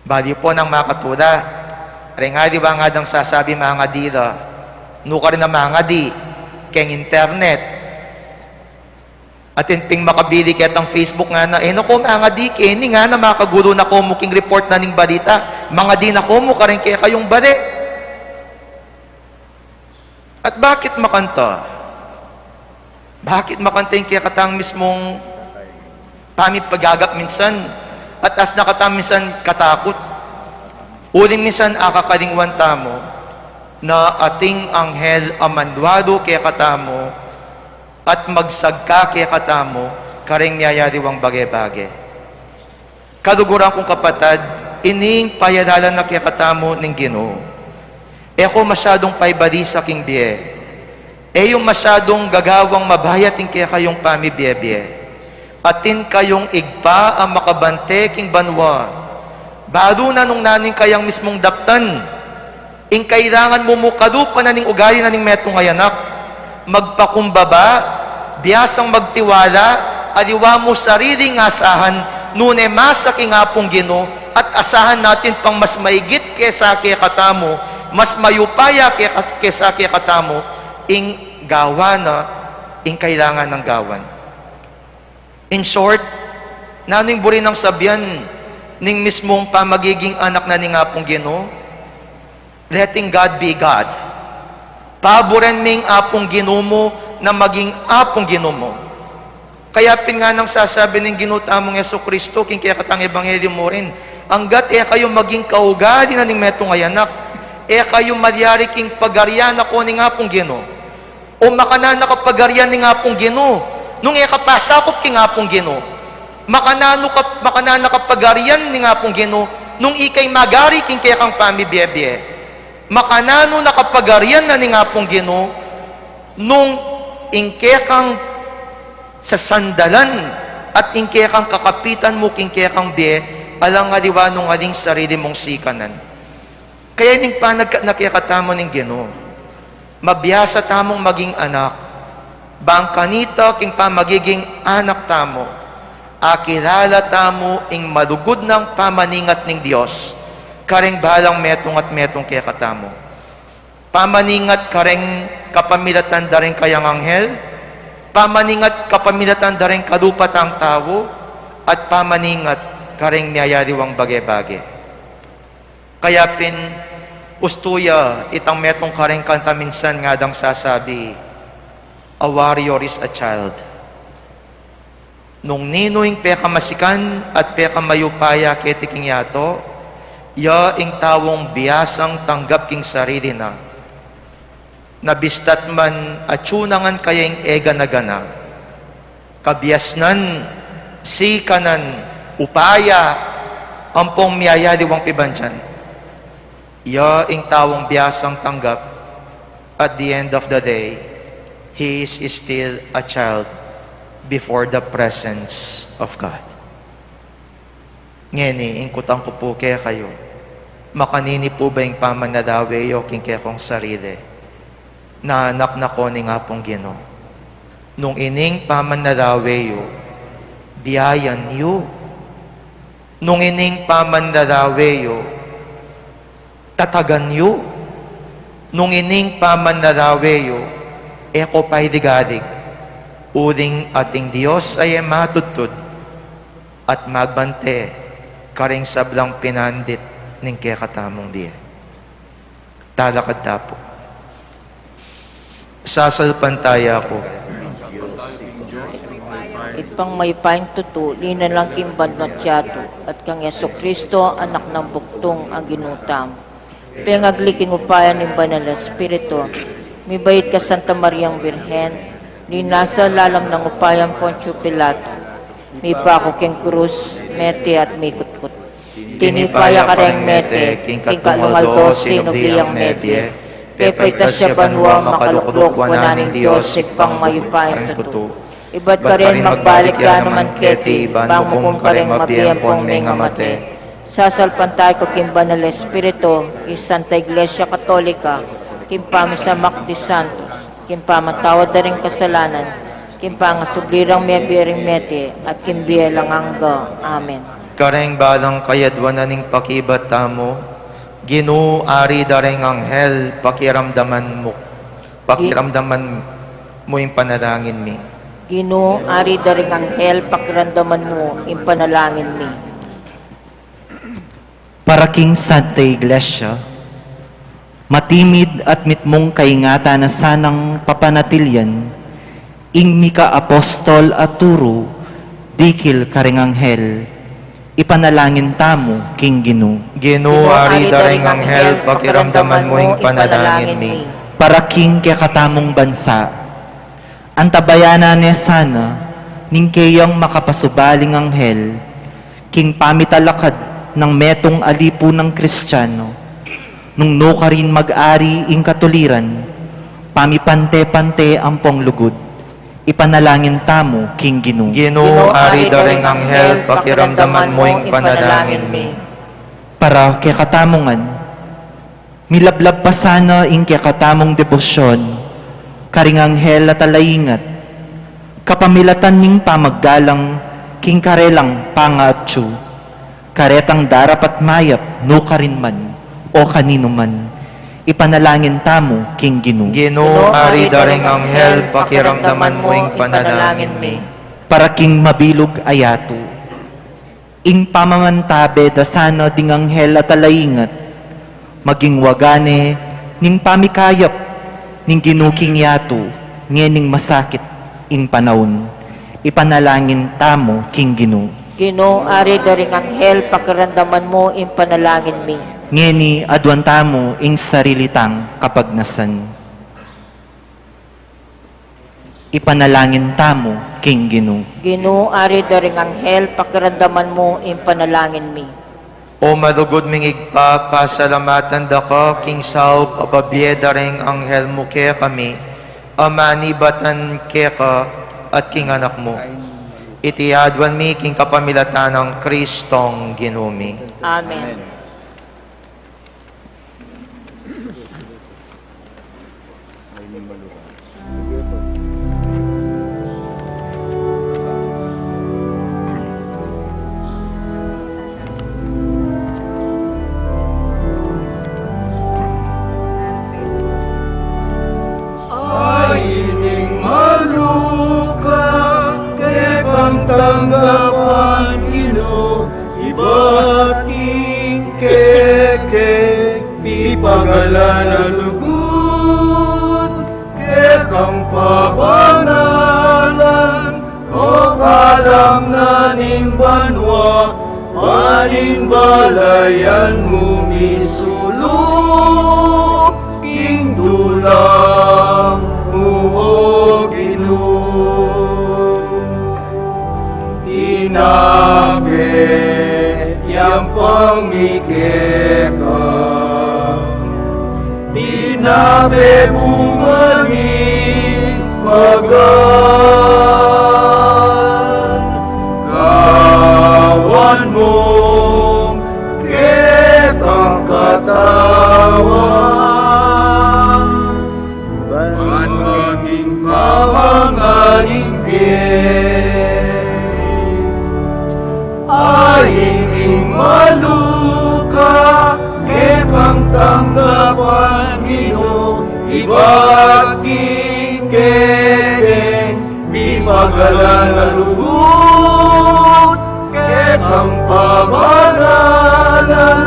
Bali pu nang makatula. Reng aliwa nga dang sasabi mangadi la. Nukarin a mangadi keng internet. Atin ping makabili ketang Facebook ngana, e na ko mangadi keni ngana, makagulu na ko mu king report na ning balita. Mangadi na ko mu kareng kekayung bale. At bakit makanta? Bakit makanta ing kekatang mismung pamipagagap minsan? At asna katang minsan katakut. Uling minsan akakalingwan tamu na ating anghel a manlualu kekatamu at magsagka kekatamu kareng miyayaliwang bage-bage. Kaluguran kung kapatad, ining payalalan na kekatamu ning Ginu. E ko masyadung paibalisa king bie. E yu masyadung gagawang mabayat ing kekayung pamibie-bie. Atin kayung Ibpa a makabante king banua. Balu na nung nanu ing kayang mismung daptan. Ing kailangan mu mu kalupa na ning ugali na ning metung a anak. Magpakumbaba, biasang magtiwala, aliwa mu sariling asahan, nune masa king Apung Ginu, at asahan natin pang mas maigit kesa kekatamu, mas mayupaya keka-, kesa kekatamu, ing gawan na, ing kailangan nang gawan. In short, nanu ing buri nang sabian ning mismung pamagiging anak na ning Apung Ginu? Letting God be God. Paburen me ing Apung Ginu mu na maging Apung Ginu mu. Kaya pin nga nang sasabi ning Ginu tamung Jesucristo king kekatang ebanghelyu mu rin, anggat e kayu maging kaugali na ning metung a anak, e kayu malyari king pagarian na ko ning Apung Ginu. O makananu na ka pagarian ning Apung Ginu nung e ka pasakup king Apung Ginu? Makananu ka, makananu na ka pagarian ning Apung Ginu nung ikay magari king kekang pamibie-bie? Makananu na ka pagarian na ning Apung Ginu nung ing kekang sasandalan At ing kekang kakapitan mu king kekang bie, alang aliwa nung aling sarili mung sikanan. Kaya ining panagkat na kekatamu ning Ginu, mabiasa tamung maging anak, bang kanita king pamagiging anak tamu, akilala tamu ing malugud nang pamaningat ning Dios, kareng balang metung at metung kekatamu. Pamaningat kareng kapamilatan dareng kayang anghel, pamaningat kapamilatan dareng kalupa tang tau, at pamaningat kareng miyayaliwang bage-bage. Kaya pin, ustu ya itang metung kareng kanta minsan ngadang sasabi, "A warrior is a child." Nung ninu ing pekamasikan at pekamayupaya keti king yatu, ya ing taung biasang tanggap king sarili na. Na bista't man atyu na ngan kaya ing egana-gana, kabiasnan, sikanan, upaya, ampong miyayaliwang pibandian. Ya ing taung biasang tanggap, at the end of the day, he is still a child before the presence of God. Ngeni, ing kutang ku pu kekayu, makanini pu ba ing pamanarawe yu king kekong sarili na anak na ko ning Apung Ginu? Nung ining pamanarawe yu, biayan yu. Nung ining pamanarawe yu, tatagan yu. Nung ining pamanarawe yu, e ko pa iligalig, uling ating Dios a e matudtud at magbante karing sablang pinandit ning kekatamung bie. Talakad ta pu. Sasalpantaya ku. Ibpang mayupayang tutu, linalang king banua't yatu, at kang Jesucristo, Anak nang Bugtung a Ginu tamu. Pengagli king upaya ning Banal a Espiritu, mibait kang Santa Mariang Birhen, linasa lalam ning upaya nang Poncio Pilato, mipaku king krus, mete at mikutkut. Tinipa ya kareng mete, king katlung aldo sinubli yang mebie, pepaitas ya banua, makalukluk wanan ning Dios Ibpang mayupayang tutu. Ibat karin magbalik ya naman keti, ban mukum kareng mabie ampong mengamate. Sasalpantaya ku king Banal a Espiritu, king Santa Iglesia Katolika, king pamisamak di santos, king pamatawad da ring kasalanan, king pangasubli rang mebie ring mete, at king bie alang angga. Amen. Kareng balang kayadwanan ning pakibat tamu, Ginu, Ari da reng anghel, pakiramdaman mu, pakiramdaman mu ing panalangin mi. Ginu, Ari da reng anghel, pakiramdaman mu ing panalangin mi. Para king Santa Iglesia, matimid at mitmung kaingatan na sanang papanatilian ing mika apostol a turu dikil kareng anghel, ipanalangin tamu king Ginu. Ginu, Ari da reng anghel, pakiramdaman mu ing panalangin mi. Para king kekatamung bansa, antabayanan ne sana ning keyang makapasubaling anghel king pamitalakad nang metung a lipu nang Kristiano, nung nukarin mag-ari ing katuliran, pamipante-pante ampong lugud, ipanalangin tamu king Ginu. Ginu, Ari da reng anghel, pakiramdaman mu ing panalangin mi. Para kekatamu ngan, milablab pa sana ing kekatamung debosyon karing anghel a talaingat, kapamilatan ning pamaggalang king karelang pangaatyu, karetang darapat mayap nukarin man o kaninu man, ipanalangin tamu king Ginu. Ginu, Ari da reng anghel, pakiramdaman mu ing panalangin mi. Para king mabilug a yatu, ing pamamantabe da sana ding anghel a talaingat, maging waga ne ning pamikayap ning Ginu king yatu, ngening masakit ing panaun, ipanalangin tamu king Ginu. Ginu, Ari da ring anghel, pakiramdaman mu ing panalangin mi. Ngeni aduan tamu ing sarili tang kapagnasan. Ipanalangin tamu king Ginu. Ginu, Ari da ring anghel, pakiramdaman mu ing panalangin mi. O malugud ming Ibpa, pasalamatan da ka king saup a babie da reng anghel mu kekami, a manibatan keka at king anak mu. Iti aduan mi king kapamilatan nang Kristong Ginu mi. Amen. Ay, ining maluka, kekang tanggapan, Ginu, ibat king kekeng pipagalan a lugud, kekang pabanalan, o kalamnan ning banua, panimbalayan mu misulu king dulang mu, o Ginu. Tinape yang pamikeka, tinape bunga ning pagal, gawan mu kekang katawan, ban maging pamangan ning bie. Ay, ining maluka, kekang tanggapan, Ginu, ibat king kekeng pipagalan a lugud, kekang pabanalan,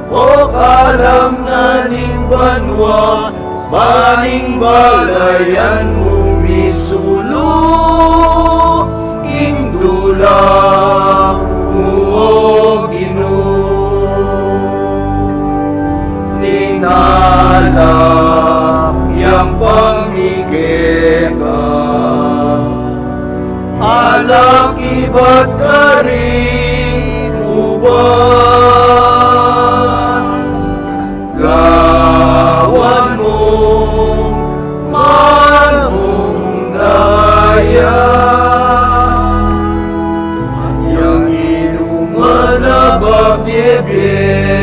o kalamnan ning banua, panimbalayan mu misulu king dulang mu, o Ginu. Tinalak yang pamikeka, alak ibat karing ubas, gawan mu mamung daya, yang inungan a babiebie.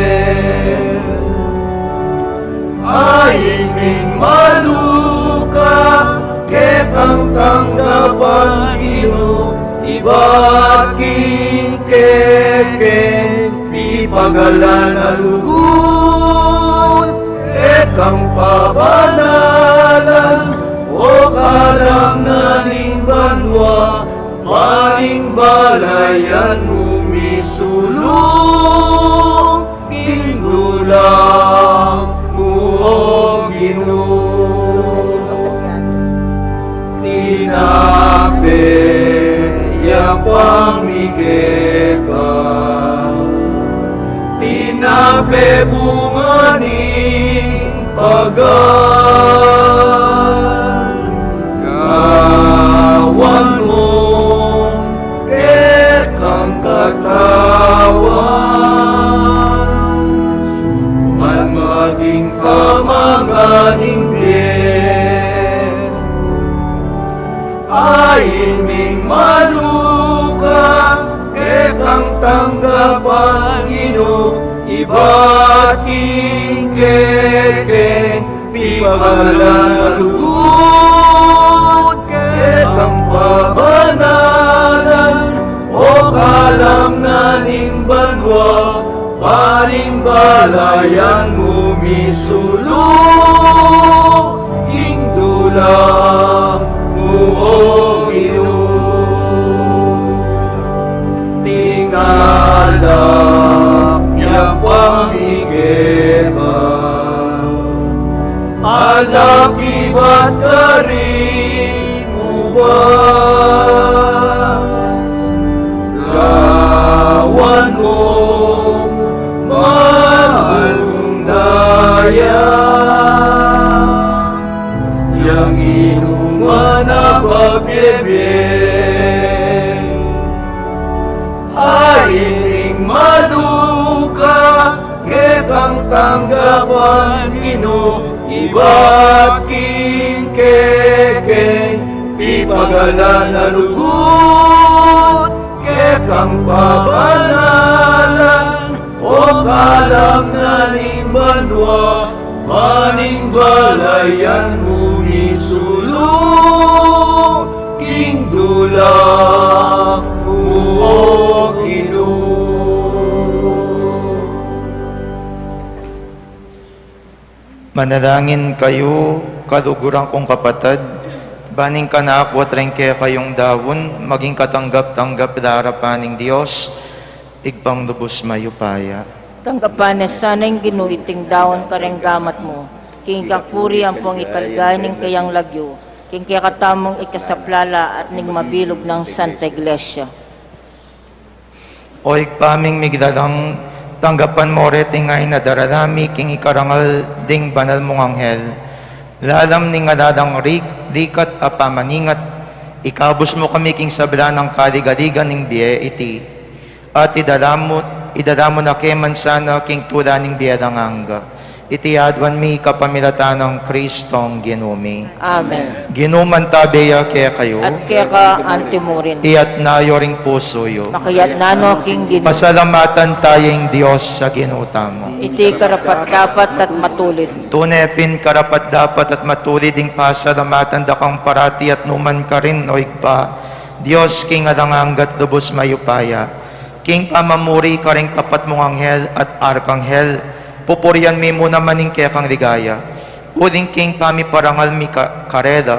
Ay, ining maluka, kekang tanggapan, Ginu, ibat king kekeng pipagalan a lugud, kekang pabanalan, o kalamnan ning banua, panimbalayan mu misulu king dulang mu, o Ginu. Tinape yang pamikeka, tinape bunga ning pagal, gawan mu kekang katawan, ban maging pamangan ning bie. Ay, ining maluka, kekang tanggapan, Ginu, ibat king kekeng pipagalan a lugud, kekang pabanalan, o kalamnan ning banua, panimbalayan mu misulu king dulang mu, o Ginu. Tinalak yang pamikeka, alak ibat karing ubas, gawan mu mamung daya, yang inungan a babiebie. Ay, ining maluka, kekang tanggapan, Ginu, ibat king kekeng pipagalan a lugud, kang pabanalan, o kalamnan ning banua, manimbalayan mu misulung king dula mu, O Ginu. Manalangin kayu, kaluguran kung kapatad, ban ing kanaku at ring kekayung daun, maging katanggap-tanggap la arapan ning Dios, Ibpang lubus mayupaya. Tanggapan na sana ning Ginu iting daun karing gamat mu, king kapurian ampong ikaligaya ning kayang lagyu, king kekatamung ikasaplala at ning mabilug nang Santa Iglesia. O Ibpa ming miglalang, tanggapan mu reting ain a darala mi king ikarangal ding banal mung anghel. Lalam ning alalang rik-, likat a pamaningat, ikabus mu kami king sabla nang kaligaligan ning bie iti, at idala mu, idala mu na ke man sana king tula ning bie alang angga. Iti aduan mi kapamilatan nang Kristong Ginu mi. Amen. Ginu mantabe ya kekayu. At keka anti mu rin. Iyatas yu ring pusu yu. Makayatas no king Ginu. Pasalamatan taya ing Dios a Ginu tamu. Iti karapat-dapat at matulid. Tune pin karapat-dapat at matulid ing pasalamatan da kang parati at nukarin man, O Ibpa, Dios king alang angga at lubus mayupaya. King pamamuri karing tapat mung anghel at arkanghel, pupurian mi mu naman ing kekang ligaya. Uling king pamiparangal mi ka-, karela,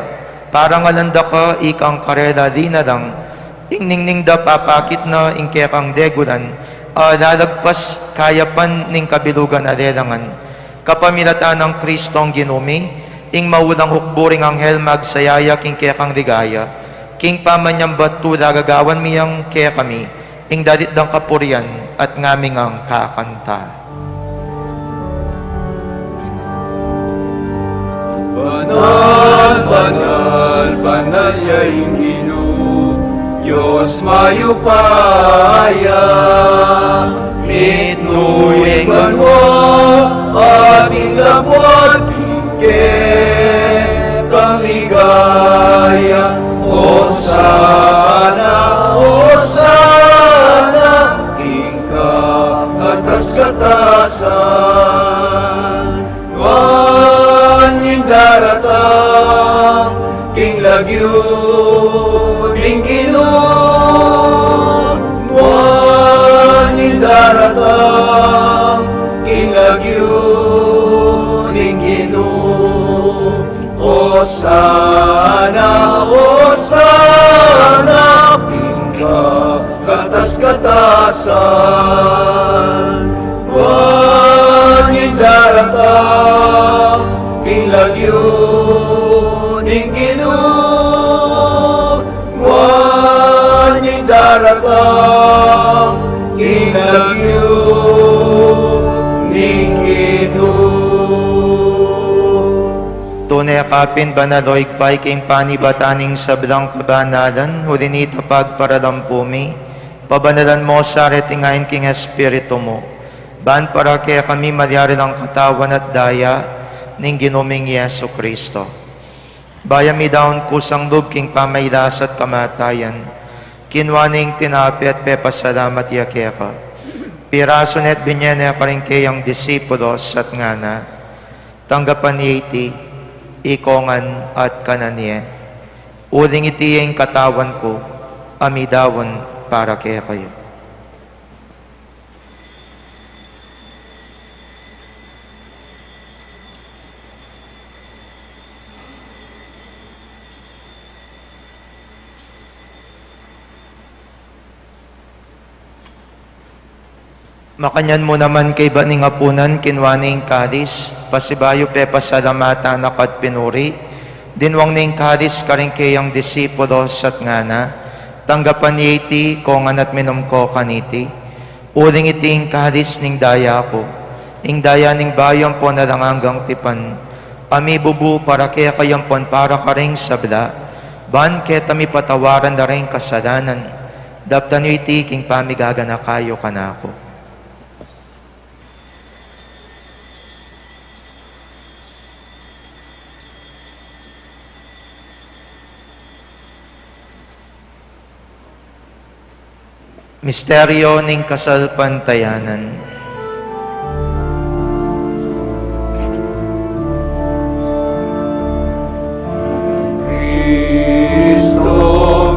parangalan da ka ikang karela linalang, ing ningning da papakit na ing kekang deguran, a lalagpas kayapan ning kabilugan a lelangan. Kapamilatan nang Kristong Ginu mi, ing maulang hukbu ring anghel magsayaya king kekang ligaya, king pamanyambat tula gagawan mi yang kekami, ing dalit dang kapurian at ngaming ang kakanta. Banal, banal, banal ya ing Ginu, Dios mayupaya, mitmu ing banua at ing labuad king kekang ligaya. Osana, Osana, king kakatas-katasan. Nuan ing daratang king lagyu ning Ginu. Nuan ing daratang king lagyu ning Ginu. Osana, Osana, king kakatas-katasan. Nuan ing daratang king lagyu ning Ginu. Nuan ing daratang king lagyu ning Ginu. Tune ka pin banal, O Ibpa, king panibatan ning sablang kabanalan, uli nita pagparalampu mi, pabanalan mu sa reting ain king Espiritu mu, ban para kekami malyari lang katawan at daya ning Ginu ming Jesucristo. Bayu midaun kusang lub king pamailas at kamatayan, kinua ne ing tinape at pepasalamat ya keka. Pirasu ne at binye ne karing keyang disipulos at ngana, tanggapan ye iti, ikongan at kanan ye. Uling iti ing katawan ku, a midaun para kekayu. Makanyan mu naman kaybat ning apunan, kinua ne ing kalis, pasibayu pepasalamatan na ka at pinuri, dinwang ne ing kalis karing keyang disipulos at ngana, tanggapan ye iti, kongan at minum ko kaniti. Uling iti ing kalis ning daya ku, ing daya ning bayu ampon alang anggang tipan, a mibubu para kekayu ampon para karing sabla, ban keta mipatawaran la ring kasalanan. Daptan yu iti king pamigaganaka yu kanaku. Misteryo ning kasalpantayanan. Cristo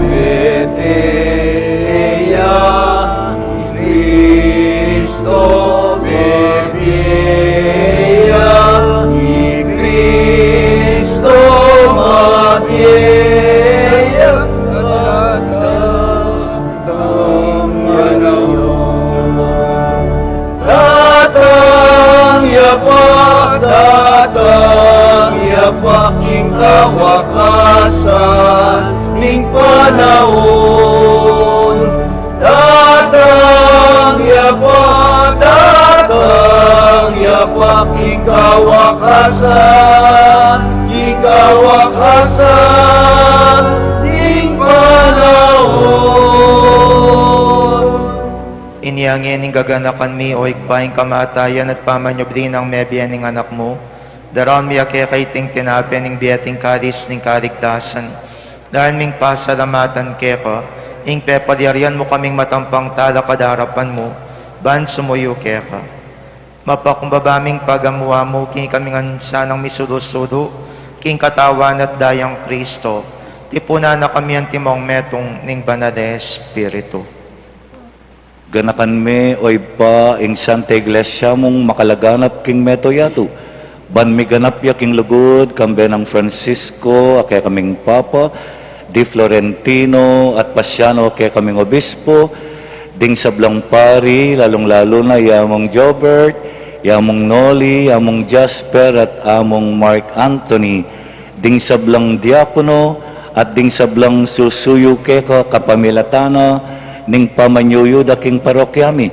mete ya, Cristo mete ya, i Cristo mabie ya. Datang ya pa, datang ya pa king kawakasan ning panaun. Datang ya pa, datang ya pa king kawakasan, king kawakasan ning panaun. Inya ngeni gaganakan mi, o Ibpa, ing kamatayan at pamanyubli nang mebie ning Anak mu, daraun mi keka iting tinape ning bie at ing kalis ning kaligtasan. Daraun ming pasalamatan keka ing pepalyarian mu kaming matampang talakad king arapan mu ban sumuyu keka. Mapakumbaba ming pagamu-amu king ikami ngan sanang misulu-sulu king katawan at dayang Kristo, tipunan na kami antimong metung ning Banal a Espiritu. Ganakan me, o Ibpa, ing Santa Iglesia mung makalaganap king mabilug a yatu, ban miganap ya king lugud, kambe nang Francisco a kekaming Papa, di Florentino at Pasiano a kekaming Obispo, ding sablang pari, lalung-lalu na ya mung Jobert, ya mung Noli, ya mung Jasper, at amung Mark Anthony, ding sablang diakono, at ding sablang susuyu keka kapamilatan na ning pamanyuyu da king parokya mi.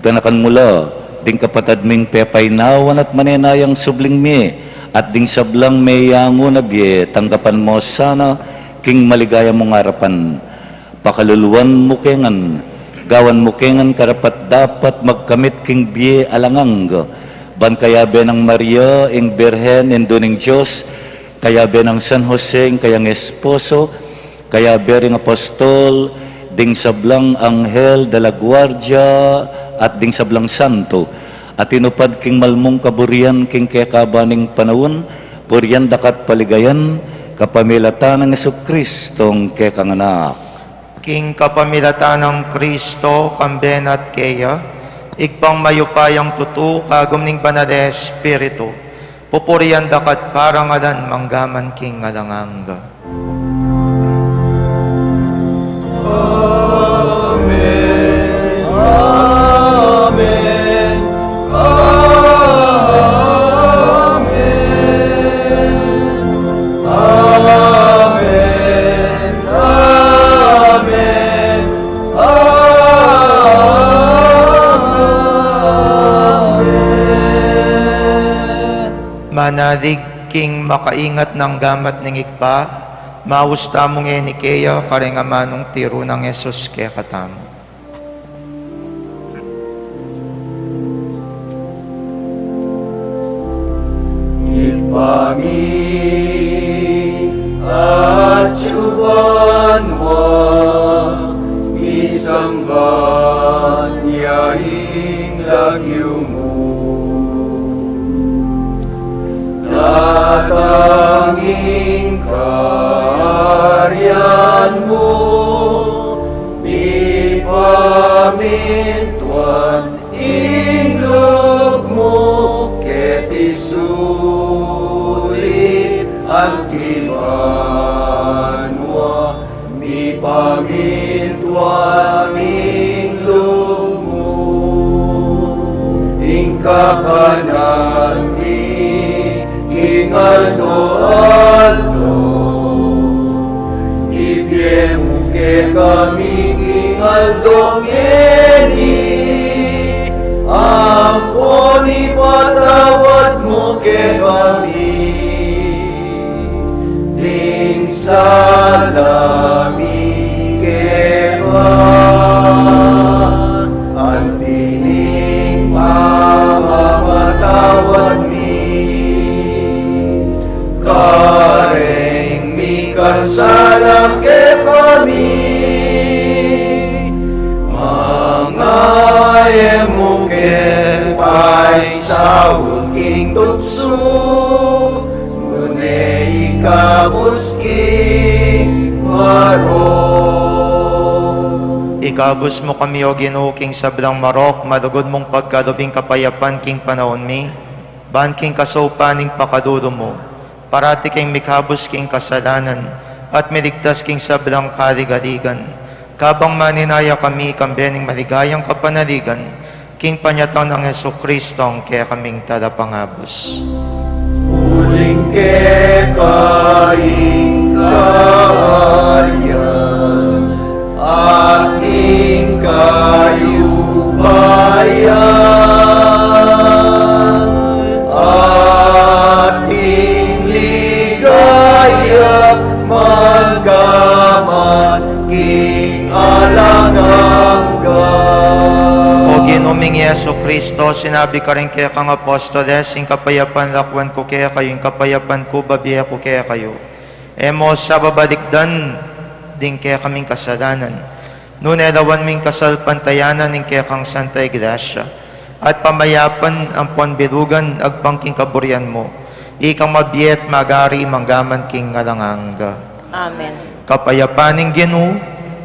Ganakan mu la ding kapatad ming pepainawan at manenayang subling mie, at ding sablang meyangu na bie, tanggapan mu sana king maligaya mung arapan. Pakaluluan mu ke ngan, gawan mu ke ngan karapat-dapat magkamit king bie alang angga, ban kayabe nang Maria ing Birhen, Indu ning Dios, kayabe nang San Jose ing kayang esposo, kayabe ring apostol, ding sablang anghel de la guardia, at ding sablang santo a tinupad king malmung kaburian king kekaban ning panaun, purian da ka at paligayan, kapamilatan nang Jesucristong kekang Anak. King kapamilatan nang Kristo, kambe na at keya, Ibpang mayupayang tutu, kagum ning Banal a Espiritu, pupurian da ka at parangalan manggaman king alang angga. Amen. Amen. Amen. Amen. Amen. Amen. Manalig king makaingat nang gamat ning Ibpa, maus tamu ngeni keya kareng amanung tiru nang Jesus kekatamu. Ibpa mi, atyu ka banua, misamban ya ing lagyu mu. Datang ing kayarian mu, mipamintuan ing lub mu keti sulip anti banua, mipamintuan ing lub mu. Ing kakanan mi king aldo-aldo, ibie mu kekami king aldo ngeni, ampon ipatawad mu kekami ding sala mi keka, anti ning pamamatawad mi kareng mikasala kekami, Aul king tuksu, nune ikabus king marok. Ikabus mu kami, O Ginu, king sablang marok, malugud mung pagkalub ing kapayapan king panaun mi, ban king kasaupan ning pakalulu mu, parati kaming mikabus king kasalanan, at miligtas king sablang kaligaligan. Kabang maninaya kami, kambe ning maligayang kapanaligan, king panyatang nang Jesucristong kekaming Talapangabus. Uling keka ing kayarian, at ing kayupayan, at ing ligaya, manggaman king alang angga. O Ginu ming Jesucristo, sinabi mu karing kekang apostoles, ing kapayapan lakwan ku kekayu, ing kapayapan ku bibie ku kekayu. E mu sa babalikdan ding kekaming kasalanan, nune lawan mu ing kasalpantayanan ning kekang Santa Iglesia, at pamayapan ampon bilugan agpang king kaburian mu, ikang mabie at magari manggaman king alang angga. Amen. Kapayapan ning Ginu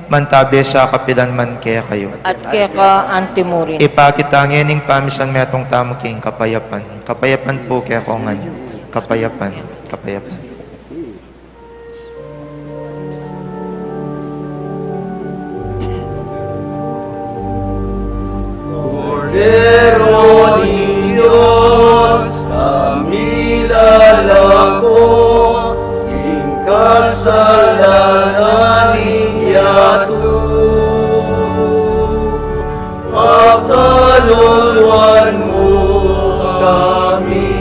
mantabe sa kapilan man kekayu. At keka antimurin. Ipakit ta ngening pamisan metung tamu king kapayapan. Kapayapan pu kekongan. Kapayapan, kapayapan. Kordero ning Dios, a milalako king kasalanan ning yatu, pakaluluan mu kami.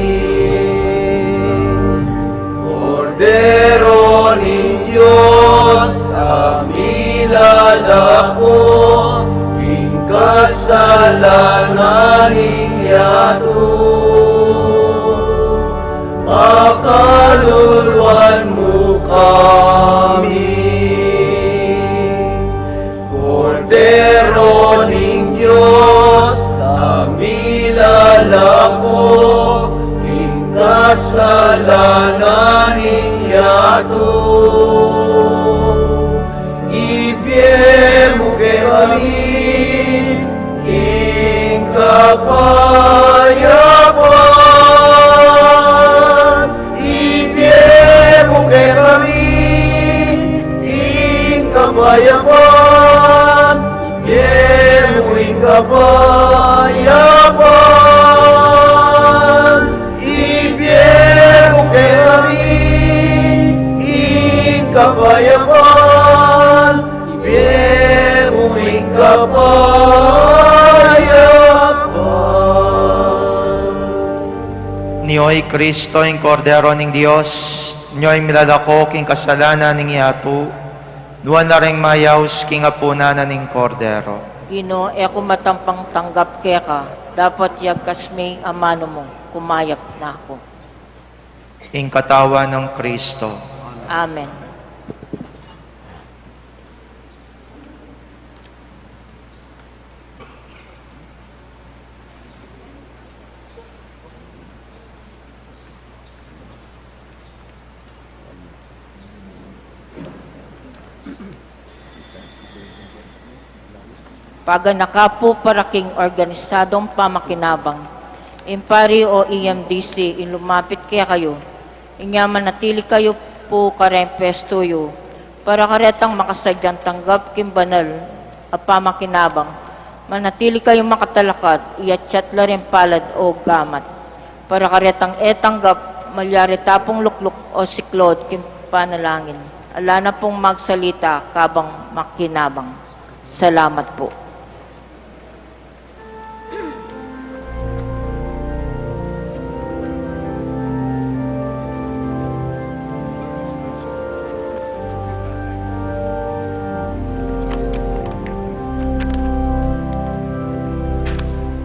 Kordero ning Dios, a milalako king kasalanan ning yatu, pakaluluan mu kami. Kordero ning Dios, a milalako king kasalanan ning yatu, ibie mu kekami ing kapayapan. Ibie mu kekami ing kapayapan. Ibie mu ing kapayapan. Ibie mu kekami ing kapayapan. Ibie mu ing kapayapan. Nio i Kristo, ing Kordero ning Dios, nio ing milalako king kasalanan ning yatu, nuan la ring mayaus king apunan na ning Kordero. Ginu, e ku matampang tanggap keka, dapot yagkas me ing amanu mu, kumayap na ku. Ing katawan nang Kristo. Amen. Paganaka pu para king organisadong pamakinabang. Ing pari o E M D C ing lumapit kekayu. Inya manatili kayu pu kareng pwestu yu, para karetang makasadyang tanggap king banal a pamakinabang. Manatili kayung makatalakad, iyatyat la ring palad o gamat. Para karetang e tanggap, malyari tapung lukluk o siklaud king panalangin. Ala na pung magsalita kabang makinabang. Salamat pu.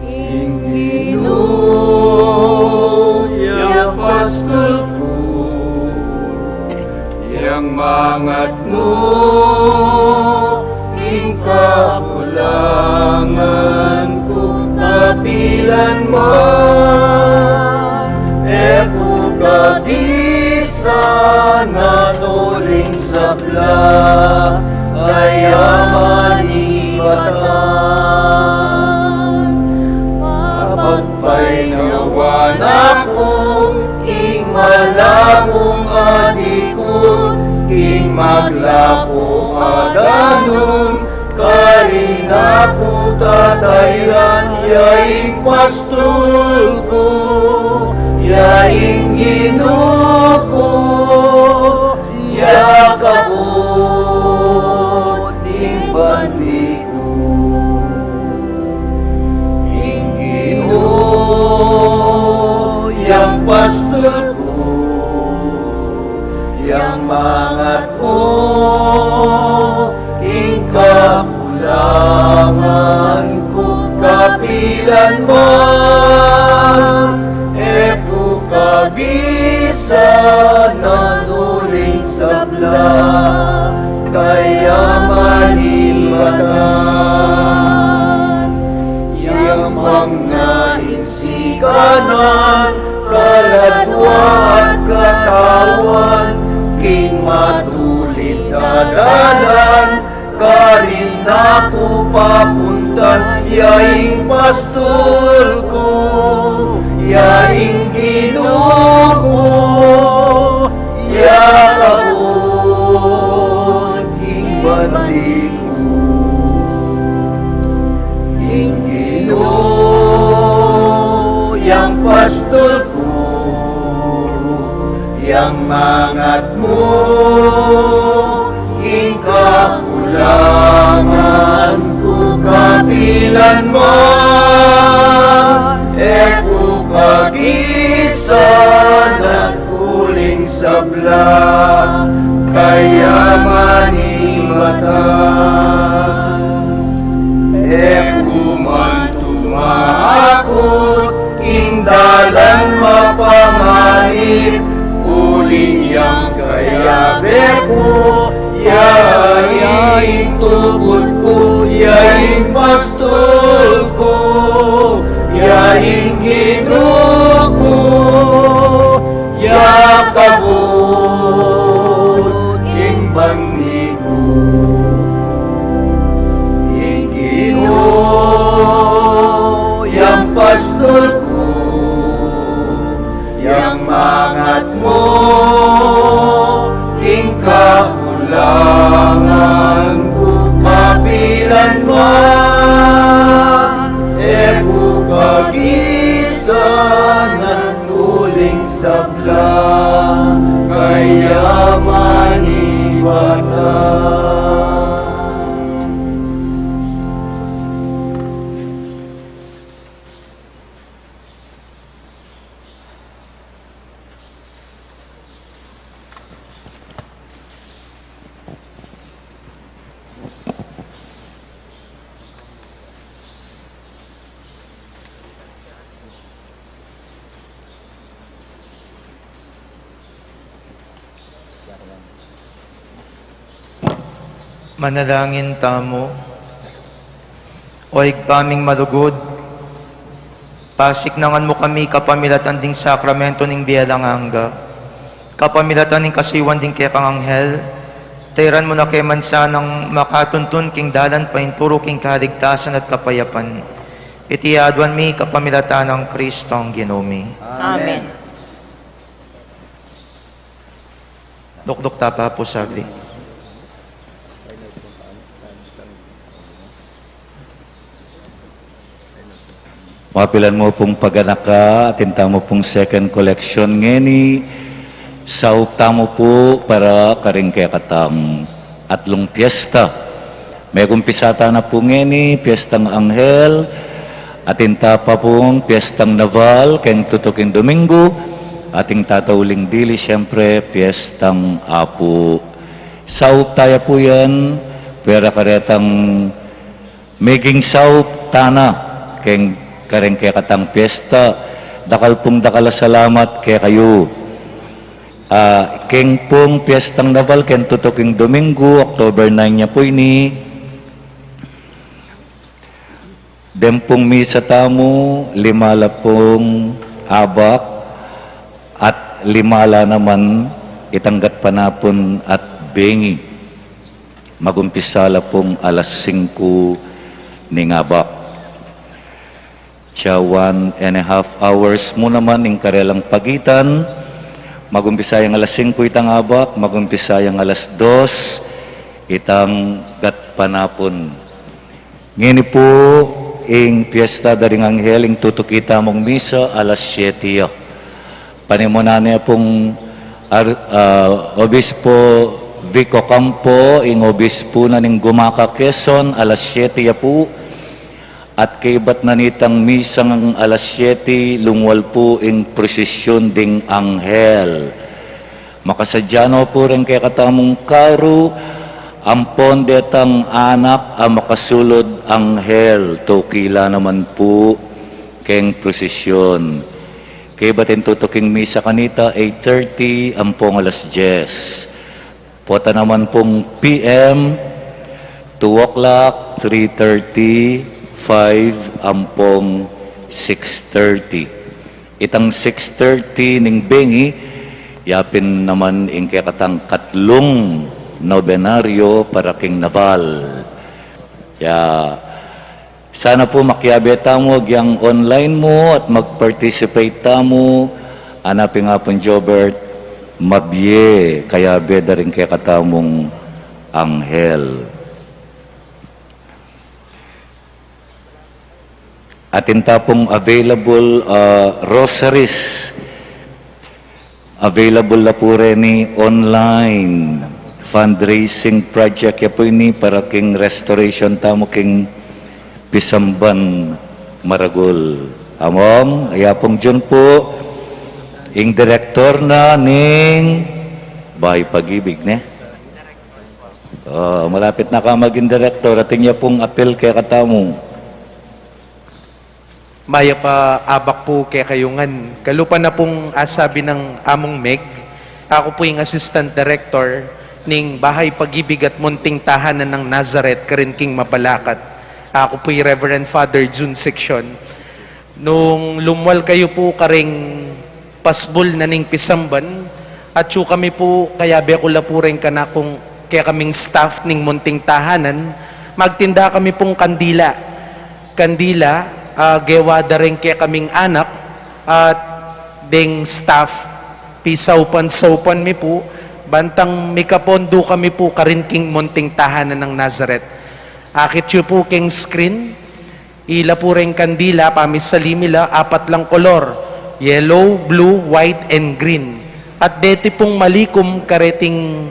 Ing Ginu, ya pastul ku, yang mangatmu king kapulan. Ngan uling sabla, kaya manibatan. Mapagpaynawan aku king malabung a dikut, king maglapu a danum, karin aku tatayran. Ya ing pastul ku, ya ing Ginu ku, ya kabud ing bandi ku. Ing Ginu yang pastul ku, yang mangat mu king kakulangan ku. Kapilan man e ku kagisan uling sabla, kaya manibatan. Yang pangnaing sikanan, kaladua at katawan, king matulid a dalan, karin aku papuntan. Ya ing pastul ku, ya ing Ginu ku, ya kabud ing bandi ku. Ing Ginu yang pastul ku, yang mangat mu king kakulangan ku. Kapilan man e ku kagisan uling sabla, kaya manibatan. E ku man tumakut king dalan mapanganib, uling yang kayabe ku, ya ing tukut ku, ya ing pastul ku, ya ing Ginu ku, ya kabud ing bandi ku. Ing Ginu yang pastul ku, yang mangat mu king kakulangan ku. Kapilan man e ku kagisan uling sabla, kaya manibatan. Manalangin tamu. O Ibpa ming malugud, pasiknangan mu kami kapamilatan ding sakramento ning bie alang angga, kapamilatan ning kasiwan ding kekang anghel, tayran mu na ke man sanang makatuntun king dalan painturu king kaligtasan at kapayapan. Iti aduan mi kapamilatan nang Kristong Ginu mi. Amen. Dukduk ta pa pu saglit. Mapilan mu pung paganaka, atin tamu pung second collection ngeni, saup tamu pu para karing kekatang atlung piesta. Megumpisa ta na pu ngeni, piestang anghel, atin ta pa pung piestang naval, keng tutuking Dominggu, atin ta pa uling dili, siyempre, piestang apu. Saup ta ya pu yan, pera karetang meging saup ta na, keng kareng kekatang piesta, dakal pung dakal a salamat kekayu. Ah, keng pung piestang naval, keng tutuking Dominggu, October nine ya pu ini, deng pung misa tamu, lima la pung abak, at lima la naman Itang gatpanapun at bengi, magumpisa la pung alas singku ning abak. Tsa one and a half hours mu naman ing karelang pagitan, magumpisa yang alas singku itang abak, magumpisa yang alas dos itang gatpanapun. Ngeni pu ing piesta da ring anghel, ing tutuki tamung misa alas siete ya. Panimunan ne pung ar-, ah, Obispo Vico Campo, ing obispo na ning Gumaca, Quezon, alas siete ya pu. At kaybat na nitang misang alas siete, lungwal pu ing prosesyon ding anghel. Makasadya no pu reng kekatamung karu, ampon detang anak a makasulud anghel, tuki la naman pu keng prosesyon. Kaybat ing tutuking misa kanita, eight thirty ampong alas dyes. Pota naman pung P M, two o'clock, three thirty, five ampong six thirty. Itang six thirty ning bengi, yapin naman ing kekatang katlung nobenaryo para king Naval. Ya, sana pu makiabe tamu agyang online mu at mag-participate tamu. Ana pin, Apung Jobert, mabie kayabe da ring kekatamung anghel. Atin ta pung available, ah, rosaries. Available la pu reni online. Fundraising project ya pu ini para king restoration tamu king Pisamban Maragul. Among, Apung Jun pu, ing direktor na ning Bahay Pag-ibig, ne? Oh, malapit na ka maging direktor, atin ya pung apil kekatamu. Mayap a abak pu kekayu ngan. Kalupa na pung asabi nang Among Meg, aku pu ing assistant director ning Bahay Pag-ibig at Munting Tahanan ng Nazareth karin king Mabalacat. Aku pu i Reverend Father Jun Section. Nung lumwal kayu pu karing pasbul na ning pisamban, atyu kami pu, kayabe ku la pu reng kanakung kekaming staff ning Munting Tahanan, magtinda kami pung kandila. Kandila, ah, gewa da reng kekaming anak at deng staff, pisaupan-saupan mi pu, bantang mikapondo kami pu karin king Munting Tahanan ng Nazareth. Akit yu pu keng screen, ila pu reng kandila, pamisalimi la, apat lang kolor, yellow, blue, white, and green. At deti pung malikum kareting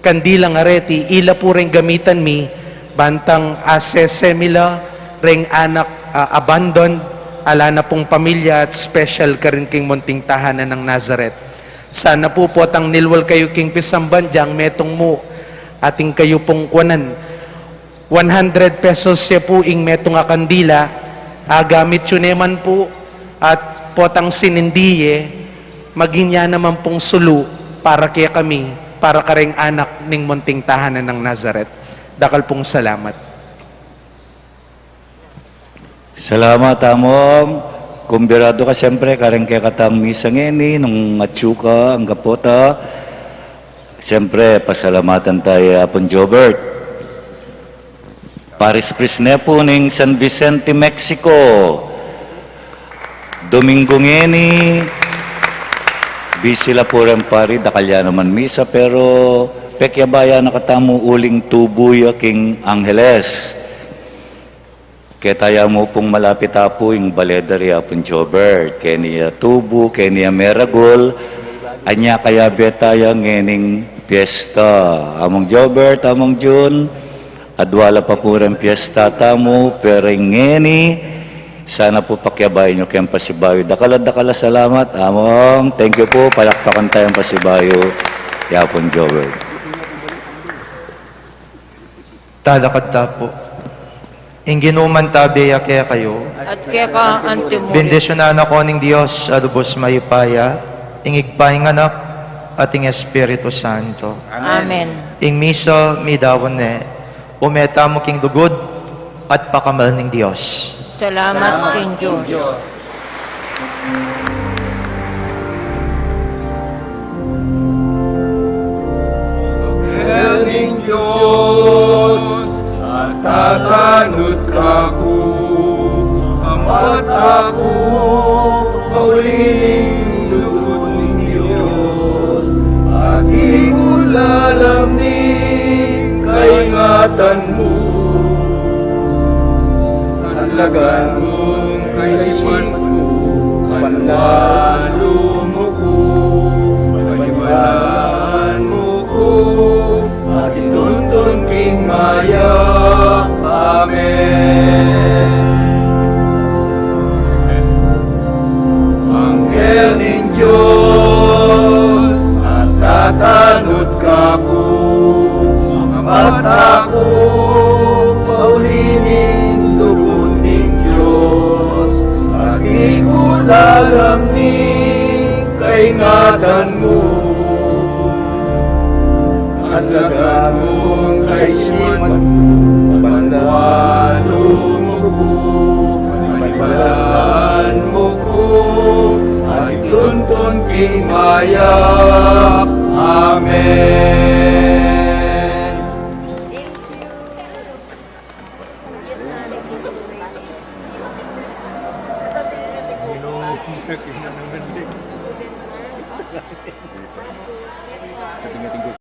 kandilang areti, ila pu reng gamitan mi, bantang asese mi la reng anak, ah, abandoned, ala na pung pamilya at special karin king Munting Tahanan ng Nazareth. Sana pu potang nilwal kayu king pisamban, dyang metung mu, atin kayu pung kuanan. One hundred pesos ya pu ing metung a kandila, agamit yu ne man pu, at potang sinindi ye, maging ya naman pung sulu para kekami, para kareng anak ning Munting Tahanan ng Nazareth. Dakal pung salamat. Salamat, Among. Kumbidadu ka, siyempre, kareng kekatang misa ngeni, nung atyu ka, angga pota. Siyempre, pasalamatan ta i Apung Jobert. Paris Priest ne pu ning San Vicente, Mexico. Domingo ngeni, busy la pu reng pari, dakal ya naman misa, pero pekyabe ya na katamu uling tubu ya king Angeles. Keta ya mu pung malapit a pu ing bale da ri Apung Jobert, keni ya tubu, keni ya meragul, anya kayabe ta ya ngening piesta. Among Jobert, Among Jun, adwa la pa pu reng piesta tamu, pero ngeni, sana pu pakyabe yu keng pasibayu. Dakal a dakal a salamat, Among. Thank you pu, palakpakan tayang pasibayu i Apung Jobert. Talakad ta pu. Ing Ginu mantabe ya kekayu. At keka antimurin. Bendisyunan na ko ning Dios a lubus mayupaya, ing Ibpa, ing Anak, at ing Espiritu Santo. Amen. Ing misa midaun ne, ume tamu king lugud at pakamal ning Dios. Salamat king Dios. Tanud ka ku, a mata ku, pauli ning lugud ning Dios, at di ku lalam ning kaingatan mu. Aslagan mu ing kaisipan ku, panwalu mu ku, panibalan mu ku, at ituntun king mayap. Amen. Anghel ning Dios, tanud ka ku, a mata ku, pauli ning lugud ning Dios, at di ku lalam ning kaingatan mu. Aslagan mu ing kaisipan ku, panwalu mu ku, panibalan mu ku, at ituntun king mayap. Amen. Sa tingin ko